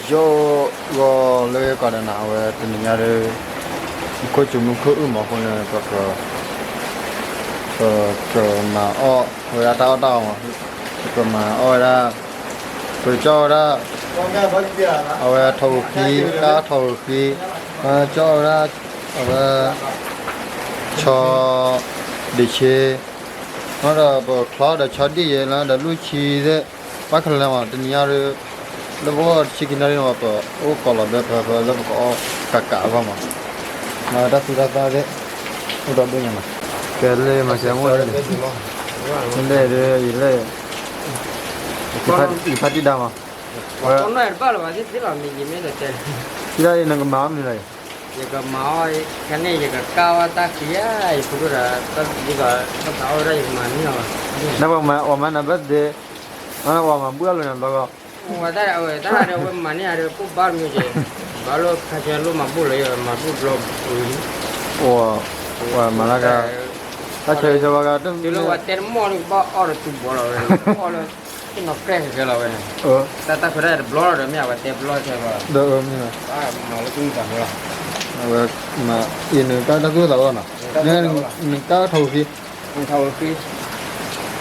ယိၣ်ဂီၤလၢကီးဒီးနၤ အဝဲတနံၤညါဒီး မူခိၣ်စူၤမူခိၣ်အုၣ်မးအဃိန့ၣ် ပက ပကမၤအီၣ်ဝဲဒၣ်တၢ်အီၣ်တၢ်အီမး, ပကမၤအီၣ်ဝဲဒၣ်, ပကကၠီၣ်ဝဲဒၣ်, အဝဲထိးဂီၤဃံ, တၢ်ထိးဂီၤဃံ, ပကၠီၣ်ဝဲဒၣ်, အဝဲ ဆီဒံးဆ့, ဒီးပကချီဒီးဆီဒံးယဲလၢဒီးလူၢ်ဆံသ့ၣ်, ဘၣ်ခဲလၢာ်မး တနံၤညါဒီး လၢပအိၣ်တဆံခံနၣ်ရံၣ်န့ၣ် ပအိၣ်ကိးလီၤဘဲဖဲဖဲလၢပကအီၣ်ကးကးအဂီၢ်မး, မၤတၢ်သူတၢ်သၣ်သ့ၣ်, အိၣ်ဒီးဒိၣ်ညါမး, ကဲလၢမၤစၢၤမိၢ်န့ၣ်, လဲၣ်ဒီးယလဲၣ်, ယဖါတံၢ်ဒါမး, ဝဲ, ထံၣ်ဒၣ်အံၤနကမၤအီၣ်မနုၤလဲၣ်, ယကမၤအီၣ်, ခဲန့ၣ် ယကကၢ်အီၣ်တၢ်ခံဧါ, ယဖိဒိၣ်ဒီး ဒ်သိး တၢ်သးအီၣ်ဝဲဒၣ် ယကမၤန့ၢ်အီၤ, နပှၤမၤနၤ birthday, အဝဲမၤဘူၣ်အလီၢ်န့ၣ်ဘျီဂီၢ်, ဝဲတၢ်အဝဲတၢ်ဒီးဝဲမၤန့ၢ်အါဒီး ပိၢ်ဘါတမံၤက့ၤ, ဘၣ်လိၣ်ခါဆၢလိၣ်မၤဘူၣ်လီၤ ယမၤဘူၣ်ဘျီပူၤ, အိၣ်, ပှၤမၤလၢက, တၢ်ဆၢဂ့ၤဆၢဝါက, တုၤလၢဝဲတဲတမီၢ်လၢကဘၣ်အီၣ်ဒီးသူဘီလီၤဝဲန့ၣ်, အီၣ်လၢ သ့ၣ်နီၣ်ကြဲၢ်ကဲလီၤဝဲန့ၣ်, တၢ်တၢ်ခွဲးတၢ်တဘျီလီၤဒီး မ့ၢ်အဝဲတဲဘျီထဲဘၣ်, မၤလၢသူၣ်မံသးမုာ်လီၤ, အဝဲ, အံၤနကတၢ်သူၣ်သးဝဲနီၤ, နကတၢ်ထီၣ်ဝံၤခံ,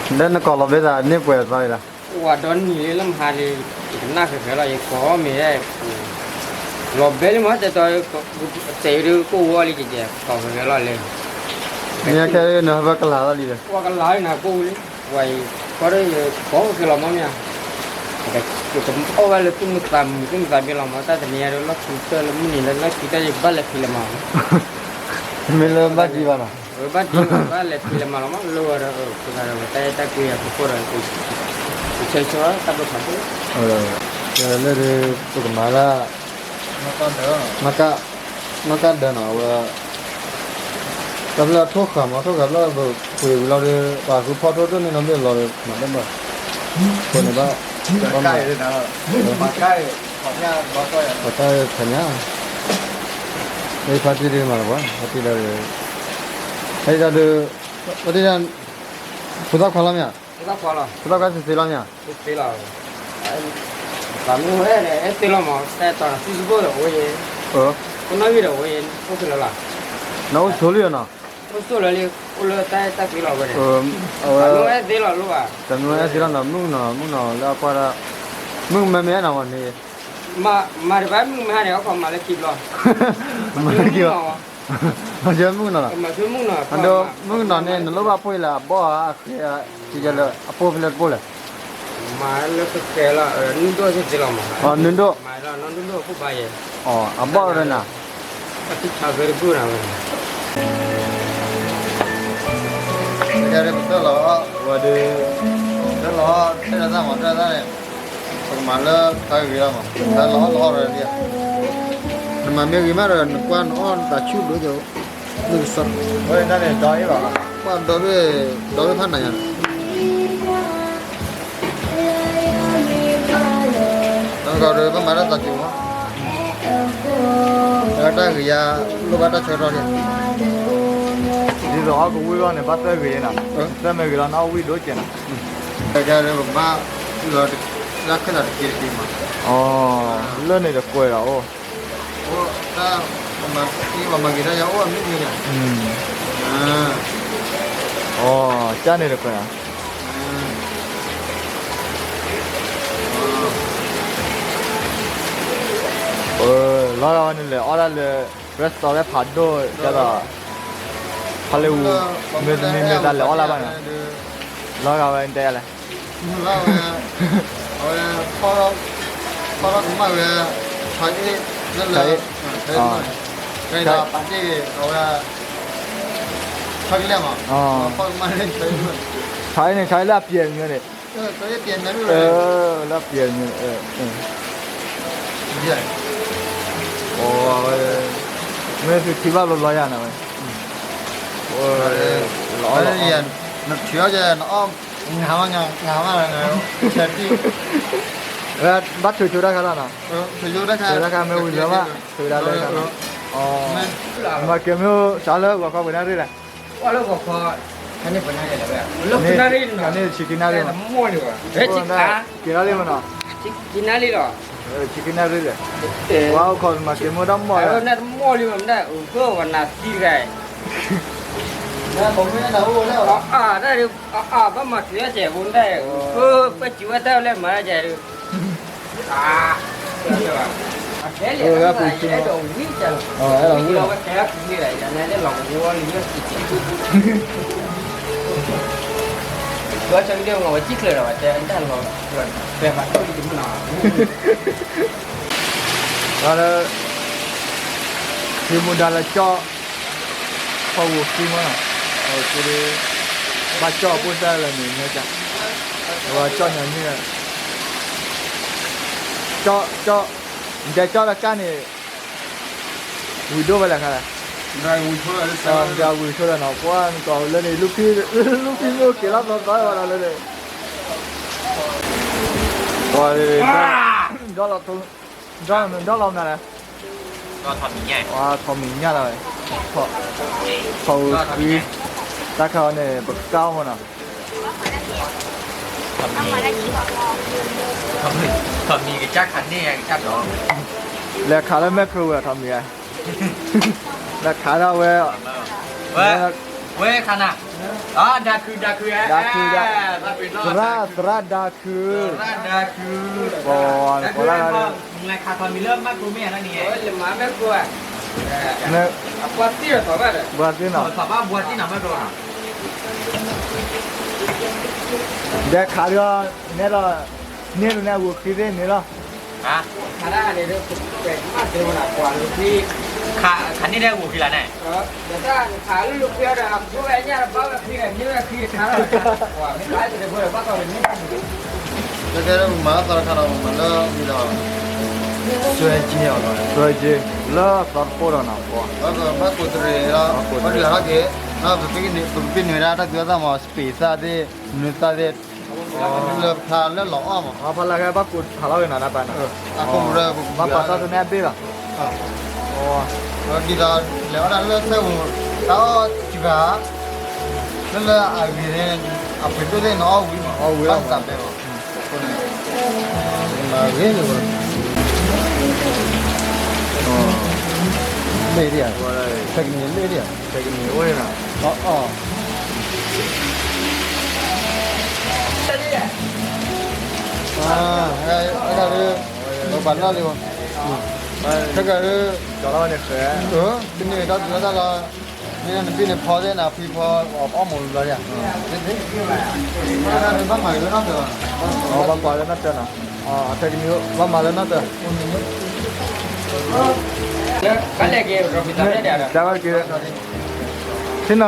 လၢနကိးလီၤဘျ့သးန့ၢ်ပှဲၤသီလံလီၤ, ဝၤဒီနံၤလၢမဟါလံ, ယကနၣ်ဃဲၤဃဲၤလီၤ ယကိးမ့ၢ်, လီၤဘဲလံမး တဲတီ, တဲဒုးကိၢ်ဝီလံကကဲ ကိးဃဲၤဃဲၤလီၤလံ, မ့ၢ်ခဲနဟဲဘၣ်ကလၤလီၤလံ, ဝၤကလၤလံနၤကိၢ်ဝံၤလံ, ဝၤအံၤ, ဃီဒီးယကိးဃဲၤလီၤမးမ့ၢ်ဧါ, ယကအီၣ်ဝဲလၢသူၣ်မုာ်သးမုာ် သူၣ်မုာ်သးမုာ်လီၤမး တၢ်တနံၤညါဒီး လီၢ်ခံကတၢၢ်လၢမုၢ်နံၤလၢလီၢ်ခံကတၢၢ် ယကဘၣ်လဲၤဖံးလၢၤမး, မ့ၢ်လၢဘၣ်ဒံးဘၣ်နီၤ, ဘၣ်ဒံးဘၣ်လဲၤဖံးလၢၤမးလီၤမး လၢဝဲဒီး, တၢ်အဲၣ်တၢ်ကွံအဖိခိၣ်ဒီး, ကဆၢဆိတၢ်ဘျုးဖးဒိၣ်, လၢ, ပကမၤလၢ, နီၢ်ကၢ်ဒၢးနီၤ အဝဲ, တၢ်ဖျၢၣ်ထိၣ်ဃာ်မး ထိၣ်ဃာ်ဖျၢၣ်ပပှ့ၤဝံၤလီၤဒီး ပှၤဃုဖီၣ်ထိၣ်ဒိၣ်န့ၣ်နီတဘ့ၣ်လီၤဒီး မၤတဘၣ်, အဃိန့ၣ်ဘၣ်, ပှၤတၢ်ဖးညါ, ဖါတံၢ်ဒ်မးလီၤပှၤ ဖါတံၢ်ဒီး, ဖါတံၢ်ဒီး, ဖါတံၢ်ဒီး, ဖိသၣ်ခွါလီၤမ့ၢ်ဧါ, ဖိသၣ်ခွါသ့သ့လီၤမ့ၢ်ဧါ, တၢ်မ့ၢ်ဝဲန့ၣ် အဲၣ်သ့လီၤမး တၢ်အဲၣ်တီနၤ သူၣ်စဘိၣ်ဒီးအိၣ်ယဲ, ခိၣ်နၢ်ဂံၢ်ဒီးအိၣ်ယဲ, အိၣ်ဖဲလၢလီၤ, နအိၣ်ဆိလံနီၤ, အိၣ်ဆိလၢလံ, အိၣ်လၢတၢ်အဲၣ်တၢ်ကွံလီၤဝဲန့ၣ်, အဝဲ, တၢ်အဲၣ်သ့လီၤလိၣ်ဘၣ်, တၢ်မ့ၢ်အဲၣ်သ့လီၤနီၤ မုၣ်နီၤ မုၣ်နီၤလၢအကွၢ်ဒၣ်, မုၣ်မ့မ့ၢ်အဲၣ်နီၤဝဲန့ၣ်, မၤတဘၣ်မုၣ်မ့ၢ်ဟါန့ၣ် အခီမၤလၢခံဘျီ, မၤလၢခံဘျီ မၤစၢၤမုၣ်ကနီၤလီၤ, မၤစၢၤမုၣ်ကနီၤ, အဒိ မုၣ်ကနီၤန့ၣ် နလိၣ်ဘၣ်ပှ့ၤလၢအဘီၣ်ဧါ အဃဲဧါ, ထံယဲလၢအပိၢ်ဖဲလဲၣ်တပိၢ်လဲၣ်, မၤလၢကကဲလီၤ, နုၢ်ဒိၣ်သ့သ့လီၤမး, နုၢ်ဒိၣ်, မၤလီၤ နုၢ်ဒိၣ်ခိၣ်ဘါယဲ, အဘီၣ်ရနၤ, အတၢ်ဆါဖဲတဘုၣ်နၤဝဲန့ၣ်, ကဲပတၢၢ်လီၤ, ဝဲဒီး, တၢၢ်လီၤ, တၢၢ်တၢ်သၣ်မး တၢၢ်တၢ်သၣ်န့ၣ် ပကမၤလၢတၢ်ဂ့ၤလီၤမး တၢ်လီၤအီၣ်လီၤအီၣ်ဒီး, နမၤမ့ၢ်ဂ့ၤမးဒီး နကွၢ်နအီၣ်နသးဆူၣ်ဒိၣ်ကဲ, မုၢ်ကစီၣ်, ဝဲဒၣ်န့ၣ်ဒီးအ့ၣ်ဘၣ်, ပှၤဒီဘ့ၣ်, ဒီဘ့ၣ်ဖးနၤညါန့ၣ်, ဒီးပမၤတၢ်သးကၠိမး, တၢ်ဂ့ၤယါ, လိၣ်ဘၣ်တၢ်ဆၢကတီၢ်လံ, ဒ်သိးအီၣ်ကဝံၣ်ဂီၢ်န့ၣ် ဘၣ်သၢဂ့ၤနီၤ, သၢမ့ၢ်ဂ့ၤလီၤ နအီၣ်ဝံၣ်ဒိၣ်ကဲနီၤ တကဲဒီးပကဘၣ်လီၤ, လၢခဲလၢာ်တက့ၢ်တက့ၢ်မး, လၢန့ၣ်တကွဲးဒီးအိၣ်, အိၣ်တၢ်, ပမၤသံပှၤမၤဂ့ၤတၢ်ယါအိၣ်အမ့ၢ်မ့ၢ်ယါ, အိၣ်, ကၢ်န့ၣ်တကွဲးနီၤ, လီၤဂာ်ဝဲန့ၣ်လဲၤအီၣ်ဒၣ်လၢ restaurant ဖးဒိၣ်ကဲဒီး, ဟီလ့ဝူ, မ့တမ့ၢ်မ့ၢ်တၢ်လဲၤအီၣ်လၢဘၣ်န့ၣ်, လီၤဂာ်ဝဲတဲယါလဲၣ်, အဝဲ, ထီၣ်ကမၣ်ဝဲ, ထီၣ်အ့ၣ်, ထီၣ်အ့ၣ်, ထီၣ်ကလဲၣ်မး, ထီၣ်အ့ၣ်န့ၣ် ထီၣ်အ့ၣ်လၢအပျဲၢ်မးန့ၣ်, လၢအပျဲၢ်မး, အဝဲ, မ့ၢ်သုထံၣ်ဘၣ်လီၤလီၤယၤန့ၣ်ဝဲ, လီၤ, နထံၣ်အီၣ်ကဲ, နဟါမး, နဟါမး, ဘၣ်ထုးဆိတၢ်ခါလီၤနီၤ, ထုးဆိတၢ်ခါမ့ၢ်ဝံၤလၢၤဘၣ်, ထုးဒၣ်လၢခါလီၤ, မၤကဲၤမ့ၢ်အိၣ်စးလၢဂီၤခီပှဲၤနၣ်ရံၣ်လဲၣ်, န့ၣ်, န့ၣ်ဆံခံနၣ်ရံၣ်မး, က့ၤလီၤလံမးနီၤ ခံနၣ်ရံၣ်လီၤ, ခံနၣ်ရံၣ်လဲၣ်, ဝဲအိၣ်ခိးမၤက့ၤမ့ၢ်တၢ်မီၢ်လံ, နတမီၢ်လံမး မတၢ်အိၣ်ဖျိဝဲနၤသံတဂၤ, အါတၢ်ဒုး အါဘၣ်မၤတုၤအစဲးဖိတၢ်, အိၣ်ဖျိပှဲၤစံးဝဲတၢ်လဲၣ်မၤဒ်အံၤဒုး, အါ, အဲၣ်ဒိးဝံၤ, ဝဲဆၢက့ၤဒၣ်မၤဝဲကံၣ်ချၢဒီးဝဲတဲဒၣ်လီၤ, ပှၤလၢ ဟံးမူဒါလၢကၠီၣ်, ဖီဂိၢ်ဃံမးနီၤ, ဘၣ်ကၠီၣ်အပိၢ်စၢ်လၢန့ၣ်, ဝဲကၠီၣ်ညါန့ၣ်, ကၠီၣ်, နတဲကၠီၣ်တကၢ်န့ၣ်, ဝံၤဒိၣ်ဝဲလဲၣ်ခါလဲၣ်, ဝံၤဆိလၢနီၤ, ပှၤနကိးလၢန့ၣ်, လူၢ်ဖံမ့ၢ်အိၣ်က့ၤလီၤသီသီဝဲဒီးလၢန့ၣ်, ပှၤ, ဒီလီၤမနုၤလဲၣ်, ပှၤထီၣ်မံၤညၣ်လီၤဝဲ, ထီၣ်, ထီၣ်ဃံ, တၢ်ခါအံၤန့ၣ် ပကၢ်မးနီၤ, ထီၣ်မံၤကစၢ်ခးန့ၢ်ကစၢ်ဒီး, လဲၤခးလၢမဲၢ်ကြိဝဲထီၣ်မံၤဧါ, လဲၤခးဒၣ်ဝဲ, ဝဲခါနၤ, ဒၣ်ခု, ဒၣ်ခု, သရၣ်, သရၣ်ဒၣ်ခု, ပှၤ, လဲၤခးထီၣ်မံၤလၢမဲၢ်ကြိမ့ၢ်ဧါန့ၣ်, ဘှါသ့နီၤ, ဒဲခးဒီး, နဲဒီး, န့ၢ်ဒိးန့ၢ်အဂီၤဃံသ့ၣ်န့ၣ်လီၤ, ခးန့ၢ်ဒဲအဂီၤဃံလီၤန့ၣ်, တၢ်ခးလၢလိာ်ကွဲဒီးအဃိဝဲညၣ်တဘၣ်ဝဲဃံဒီးမ့ၢ်ဝဲဃံတခါလီၤ, မ့ၢ်ဘၣ်တဘၣ်ကီးန့ၣ်, သွဲက့ၤအီၤ, သွဲက့ၤ, လၢသီတပိၢ်ဒီးနီၤ, ဘၣ်ကိးတရံးလီၤ, ဘၣ်ကိးတရံးလီၤက့ၤ, ပကပ့ၤနုာ်ဝဲဒၣ်တၢ်သူၣ်တၢ်သးမး စပံးသၣ်သ့ၣ်, နုာ်သၣ်သ့ၣ်, လၢဖျါလၢလီၤအီၣ်မး, ဖျါလၢကဘၣ်ကိးထးလီၤက့ၤနီၤ တၢ်ပာ်န့ၣ်, ဘၣ်ပာ်သီတန့ၢ်အဘ့ၣ်လီၤ, ဒ်သိးလဲၤအီၣ်ဒၣ်လၢစဲဂိၤ, တၢ်အီၣ်စှၤ, လၢလၢအဂ့ၤန့ၣ်, အပှ့ၤဒိၣ်သ့ၣ်နအီၣ်ဝံၤမး, အီၣ်ဝံၤလီၤ, ဘၣ်တၢ်ဘဲမး, မၤဂ့ၤန့ၣ်, မ့ၢ်ဒ်ဧါ, ခဲကနံၣ်မ့ၢ်ဒ်ဧါ, ခဲကနံၣ်အိၣ်န့ၣ်နီၤ, အီၣ်, အဲဒၣ်ဒုး, ပပာ်နီၣ်လံ, ခဲကနံၣ်, တနံၣ်တၢ်ဒုးတၢ်လီၤ, မ့ၢ်နဘ့ၣ်န့ၣ်ဖီသ့ၣ်နၤဖံဖီ, အီၣ်မူၤလီၤ, ဘၣ်မၤလၢနီၢ်တၢၤ, ဘၣ်ပာ်လၢနီၢ်တၢၤနီၤ, ခဲကနံၣ်ဘၣ်မၤလၢနီၢ်တၢၤ, တၢ်ဘၣ်က့ၤ, ထံနီၤ,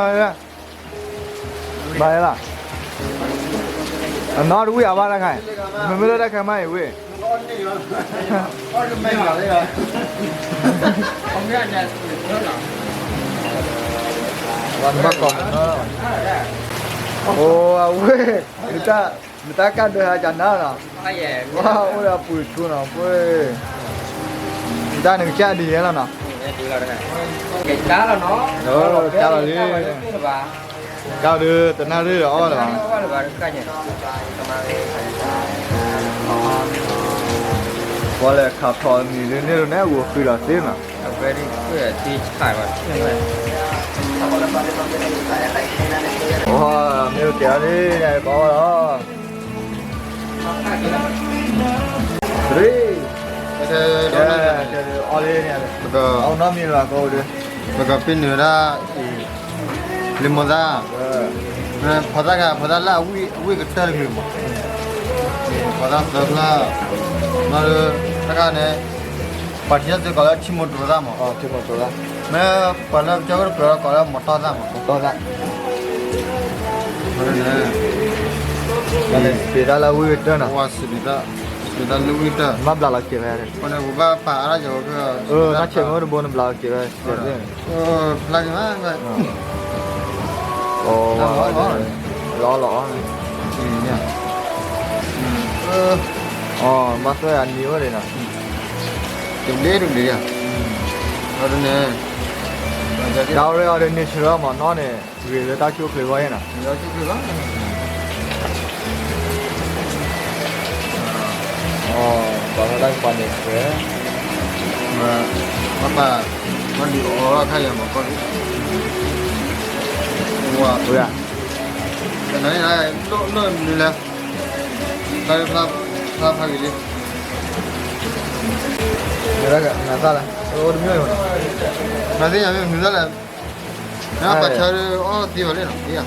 ဘၣ်လၢ, အနီၢ်တဝံၣ်အဘၣ်တၢ်ခါ, မ့မ့ၢ်လၢတၢ်ခါမးအံၤဝံၣ်, ဘၣ်ကီးမးနီၤ, အိၣ်အဝဲ, နတၢ်ကၢ်ဒၢဟးကနၤနီၤ, အိၣ်ဒီးအပူၤဆူနီၤ, နတၢ်နကစၢ်ဒ်ယဲလီၤနီၤ, ကၢ်လီၤလံ, ကၢ်ဒုးတနၣ်ရံၣ်ဒီးအီၣ်လၢၤဘၣ်, ပှၤလဲၤခးထီၣ်မံၤဒုးန့ၣ်ဒုးနဲၣ်ဂိၤဃံလီၤသ့နီၤ, မ့ၢ်အိၣ်ကဲၤအီၤဒ်န့ၣ်ကီးလီၤ, အီၣ်လၢန့ၣ်, ပကပ့ၤနုာ်ဝဲဒၣ်, လံာ်မိၢ်သၣ်, ဖီသၣ်ခါ ဖီသၣ်လၢအဝံၣ်ကတၢၢ်တကလုာ်မး, ဖီသၣ်သၢဖျၢၣ်, တခါန့ၣ်, ပှၤထံၣ်တၢ်စ့ၢ်ကီးလၢထံမိၢ်တရိသၣ်မး, မ့ၢ်ပှၤလၢကစၢၢ်ခိၣ်တပၢၤဒီးကိးလၢမိၢ်တီၢ်သၣ်မး, မိၢ်တီၢ်သၣ်, စပံးသၣ်လၢအဝံၣ်ကတၢၢ်နီၤ, စပံးသၣ်လၢဝံၣ်ကတၢၢ်, မ့ၢ်ဘျးလီၤက့ၤဝဲ, ဘၣ်ပာ်အါထီၣ်က့ၤဝဲ, တၢ်ဆဲးမ့ၢ်တဘိန့ၣ်ဘျးလီၤက့ၤဝဲ, ဖျါက့ၤမး, လီၤလီၤအီၤ, အီၤ ဘၣ်သွဲၣ်အနံၤအိၣ်ဒံးနီၤ, တဘျ့တဘျ့, တၢ်အီၣ်ရ့ၣ်အီၤဒ်န့ၣ်ဆၢမးနီၢ်န့ၣ်, ဂ့ၤလၢတၢ်ဆိၣ်ချ့ဂီၢ်အံၤနီၤ, အီ အီၤ ပှၤလၢတၢ်ကပၤန့ၣ် ပှၤ ပှၤ ပှၤဒုးအီၣ်ထါယၤမၤကီၢ်လံ, ဝါ တနၤန့ၣ် လိၣ်လိၣ်မနုၤလဲၣ်, တၢ်ဖျါဖျါဖျါဂ့ၤလံ, နသၣ်လဲၣ် အိၣ်တမံၤ, နသ့ၣ်ညါမ့ၢ်မနုၤသၣ်လဲၣ်, နပာ်ဆါအီၣ်သ့ဘၣ်လဲၣ်နီၤ,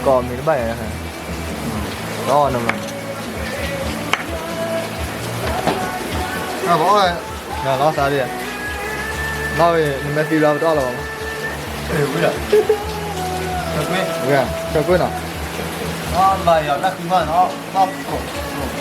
ကီၢ်မ့ၢ်တဘၣ်ယၤ, ဒီးနမၤ လီၤသးဒ်, လီၤဝဲ နမ့ၢ်သံလီၤပတအီၣ်လီၤဘၣ်, ဆၢကွ့နီၤ, ဘၣ်ယီၤတၢ်ဃံမးနီၤ, ဘၣ်ခိၣ်, ဘ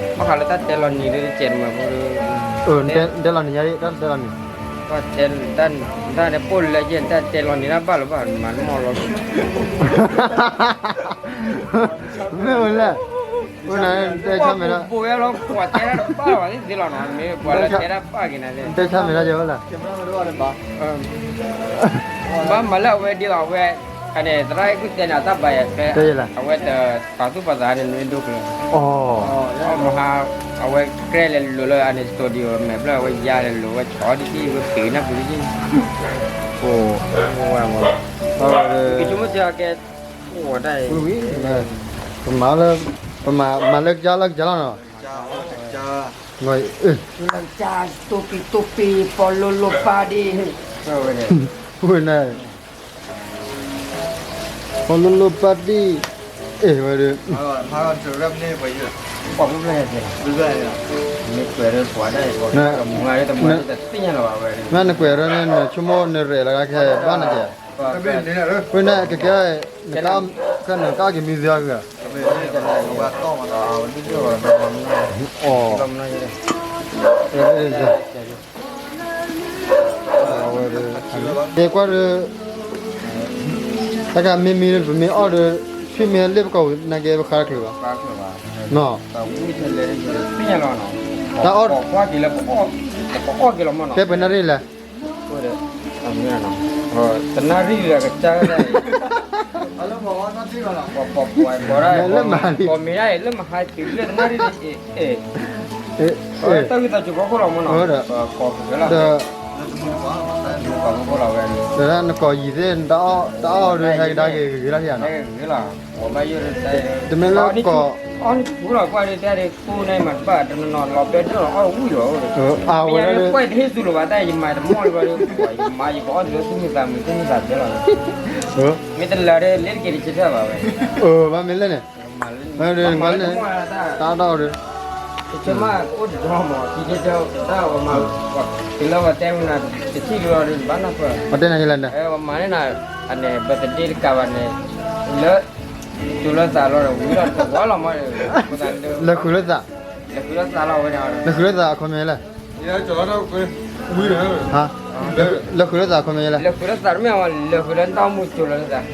ၣ်ဃးလၢတၢ်တဲလီၤနံၤဒ်တကဲးတမံၤဖိ, တဲလီၤနံၤညါဒ် တၢ်တဲလီၤနံၤ, တၢ်န့ၣ်ပိၢ်လၢယဲၢ် တၢ်တဲလီၤနံၤတၢ်ဘၣ်လၢၤဘၣ် မၤမီၢ်လီၤ, မ့ၢ်ဝဲလဲၣ်, ဝဲနတဲဆါမဲာ်ဒၣ်, ပဝဲလီၤ ပှၤတဲတၢ်တဘၣ်ဘၣ်သ့ၣ်သ့ၣ်လီၤနီၤ, မ့ၢ်ပှၤလၢတဲတၢ်ဘၣ်က့ၤနၤ, တဲဆါမဲာ်ဒၣ်ယဲၢ်ဝဲလဲၣ် ဘၣ်မၤလၢအဝဲဒ်အဝဲ, အန့ၣ် သရၣ်အဲၣ်ကူၣ်တဲန့ၣ် အတၢ်ဘၣ်ယၤဖဲ, အဝဲတပာ်သူၣ်ပာ်သးန့ၣ် နမ့ၢ်ဒိကျၢၤ, မဟါ, အဝဲကြဲလဲၤလိၤလၢအန့ၣ် studio မဲာ်ဖျၢၣ် အဝဲယါလဲၤလိၤဝဲဆီၣ်တက့ၢ် ဝဲပ့ၤနၢ်ပူၤတက့ၢ်, ကဆိကမိၣ်ကဲ, ဝံၤဝံၤ, ပမၤလၢ, ပမၤမၤလၢကစၢ်လၢကစၢ်လီၤနီၤ, ကစၢ်, တိပံတိပံ ပီလိလိပၢ်ဒံး, ဝဲန့ၣ်, ပီလိလိပၢ်ဒံး, အဲၣ်ဝဲဒီး, မ့ၢ်ကွဲးဒီးန့ၣ် နဆိကမိၣ်နရဲၣ်လၢကခဲဘၣ်န့ၣ်ကဲ, ဝဲန့ၣ်ကကွဲးဒီးန့ၣ် နဆိကမိၣ်နရဲၣ်လၢကခဲဘၣ်န့ၣ်ကဲ, ဝဲန့ၣ်ကကဲ, နကက့ၤမံသးဂ့ၤ, အီၤ ကဲကွၢ်ဒီး, တၢ်ကမ့ၢ်မံဒီး ပမ့ၢ်အီၣ်ဒီး, ထွံၣ်မ့ၢ်လ့ၣ်ပကိာ်ပူၤ နာ်က့ပဃါတချုးဘၣ်, တၢ်အီၣ်, ကဲပနၣ်ရံၣ်လဲၣ်, တနၣ်ရံၣ်လၢကစၢ်, လၢမဟါလံ, လၢမဟါတုၤလၢတနၣ်ရံၣ်န့ၣ်, တၢ်ဂ့ၢ်သးစူၤဖီခိၣ်လီၤမ့ၢ်နီၤ, ဒီးနကိာ်ယံၤသ့ၣ် တအီၣ်ဒီး ဟဲကဒါက့ၤဂ့ၤလီၤ, တမ့ၢ်လၢကီၢ်, အီၣ်နကူလီၤကွၢ်ဒ်တဲဒ် ကိၢ်န့ၣ်မၤတဘၣ် တနီၤနီၤလီၤဘဲတၢ်လီၤအီၣ်ဝံၤလီၤ, အဝဲဒၣ်ကွၢ်တဟ့ၣ်သူလီၤဘၣ် တၢ်ယမၤတမီၢ်လၢၤဘၣ်ဒီး ယမၤယကအီၣ်ဒ်သူၣ်မုာ်သးမုာ် သူၣ်မုာ်သးဘျဲလီၤ, မ့ၢ်တလၢာ်ဒီး လ့တက့ၤတဆၢထၢၣ်ဘၣ်ဝဲ, ဘၣ်မ့ၢ်လဲၣ်န့ၣ်, တၢ်ဒီး, တၢ်ဒီး, ကမၣ်အိၣ်တဒီမး ထံကဲကဲ, တၢ်ဝဲမၤ, တုၤလၢဝဲတဲမနၤ, တထံၣ်လီၤဒီး ဘၣ်နၢ်ပၢၢ်, ဝဲတဲနၤယလဲၣ်, ဝဲမၤန့ၢ်နၤ, အန့ၣ် birthday တကးဘၣ်န့ၣ်, လၢ, တုၤလၢသးလီၤဒီး ဝံၤလီၤတဝီလီၤမး, လၢဃုာ်လၢသး, လၢဃုာ်လၢသးလီၤဝဲန့ၣ်, လၢဃုာ်လၢသးအခီပညီလဲၣ် လၢဃုာ်လၢသးအခီပညီလဲၣ်, လၢဃုာ်လၢသးတမ့ၢ်ဝဲ လၢဃုာ်လၢတၢ်အိၣ်မူကၠိလီၤလၢသး,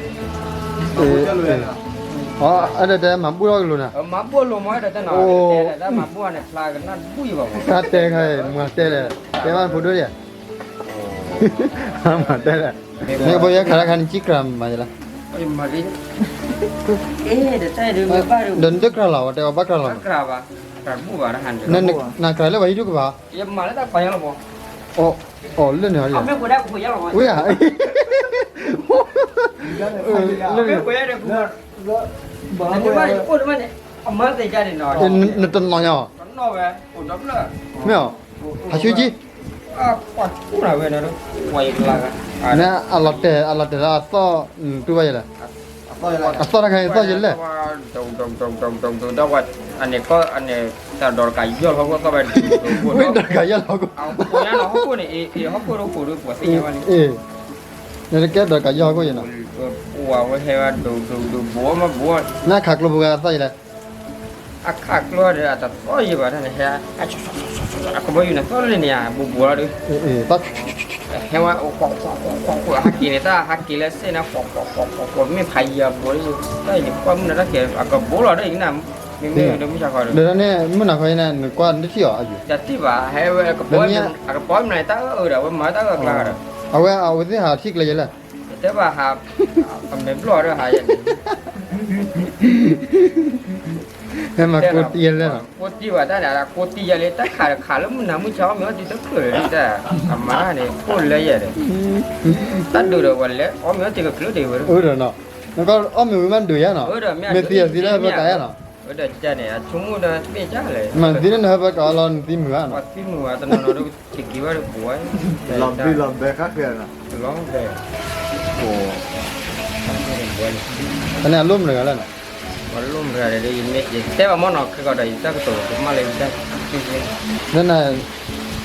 အၢ အဲၣ်ဒိးတဲမၤဘူၣ်ထီၣ်ကလိၤနၤ, မၤဘူၣ်လိၤမး အဲၣ်ဒိးတဲနၤ, တၢ်မၤဘူၣ်န့ၣ် ဖျါကနၣ်ဘူၣ်ယံၤဘၣ်မး, တၢ်တဲခါအံၤ မၤတဲလဲၣ်, တဲဘၣ်နဖိဒိၣ်ဒံးဧါ, မၤတဲလဲၣ်, မ့ၢ်ကဘီယဲခါတခါန့ၣ် ကံၣ်ကြၤမၤယလဲၣ်, ဒီးနတကြၤလီၤ ဝဲတဲအီၤဘၣ်ကြၤလီၤမး, နကြၤလၢပှၤဟံၣ်ဒိၣ်ကဘၣ်, အီၣ်လၢန့ၣ်, ဝဲဧါ, လၢန့ၣ်, နတနီၢ်ညါ, မ့ၢ်အီၤ, ဟးဆူကံ, မ့ၢ်အလီၤတဲာ် အလီၤတဲာ်လၢအသီၣ်, တူၢ်ဘၣ်ယလဲၣ်, အသီၣ်တခါအံၤသီၣ်ယလဲၣ်, တၢ်ဒီးတကးယီၢ်လီၤဟီၣ်ခိၣ်သီၣ်ဘၣ်, မ့ၢ်ဒီးတကးယီၢ်လီၤဟီၣ်ခိၣ်, နတကဲဒီးတကးယီၢ်ဟီၣ်ခိၣ်ယနီၤ, ပှၤဝဲဟဲဝဲဒိၣ်ဒိၣ်ဒိၣ်ဘိမးဘိ, နခးကျိပူၤဂၤသီၣ်ယလဲၣ်, အခးကျိဒီးအတသီၣ်ယဘၣ်တၢ်န့ၣ် ဟဲ အခီဘီယူၤန့ၣ်သီၣ်လၢန့ၣ် ဘိဘိလီၤဒီး ဟဲဝဲ ဟးက့ၤန့ၣ် တၢ်ဟးက့ၤလၢစ့ၣ်န့ၣ် ဃီဃီဃီဃီဃီ မ့ၢ်ဖးယံၤအဘိလၢ တၢ်အံၤန့ၣ် ကွၢ်မုၢ်နၤတၢ်ကဲၤ အကဘိလီၤဒီးအံၤနၤ မ့မ့ၢ်ဒီးမုၢ်ဆါခီဒီး ဒီးန့ၣ်မုၢ်နၤခီအံၤန့ၣ် နကွၢ်နတထံၣ်အီၤအယံၤ, တထံၣ်ဘၣ် ဟဲဝဲ အကဘီမနုၤ အကဘီမနုၤတၢ်အၢအၢဒီး အဝဲမၤတၢ်အၢအကျါဒီး အဝဲအဝဲသ့ၣ်ဟးထံၣ်ကျဲယဲလဲၣ်, တဲဘၣ်ဟး အမဲာ်ဘျီၣ်ဒီးဟးယဲန့ၣ် ဟဲမၤကိးတံၢ်ယဲလဲၣ်နီၤ, ကိးတံၢ်ဘၣ်တၢ်န့ၣ် ကိးတံၢ်ယဲလၢတၢ်ခးဒီးခးလၢမုၢ်နၤမုၢ်ဆါ အီၣ်မ့ၤအီထံတချုးလၢတၢ် အမၤတၢ်န့ၣ် ကိးလၢယဲဒီး တၢ်ဒိၣ်ဒီးပှၤလဲၤအီၣ်မ့ၤအီထံကချုးဒံးဝဲဒီး အၢဒီးနီၤ, နကအီၣ်မ့ၤဝံၤမးဒိၣ်ယဲနီၤ, မ့ၢ်သံအသံလၢဟၢဖၢကးယဲနီၤ, အၢဒီးကန့ၣ် အဆိကမိၣ်ဒီးတဘ့ၣ်ကလဲၣ်, မ့ၢ်သံလၢနဟၢဖၢကးအီၤလီၤ နသံမုာ်ဧါနီၤ, သံမုာ်ဧါ တနီၤနီၤဒီး က့ၤက့ၤဝဲဒီးပှၤ လီၤဘံလီၤဘဲခါဃဲနီၤ, လီၤဘဲ တၢ်န့ၣ်အလိၣ်မတၤတဂၤလဲၣ်နီၤ, အလိၣ်မတၤတဂၤလဲၣ် ယတဲဘၣ်မ့ၢ်နီၤ ခဲကီးဒီးယတၢ်ကတိၤကမၣ်လၢယတၢ်က့ၤက့ၤ, လၢန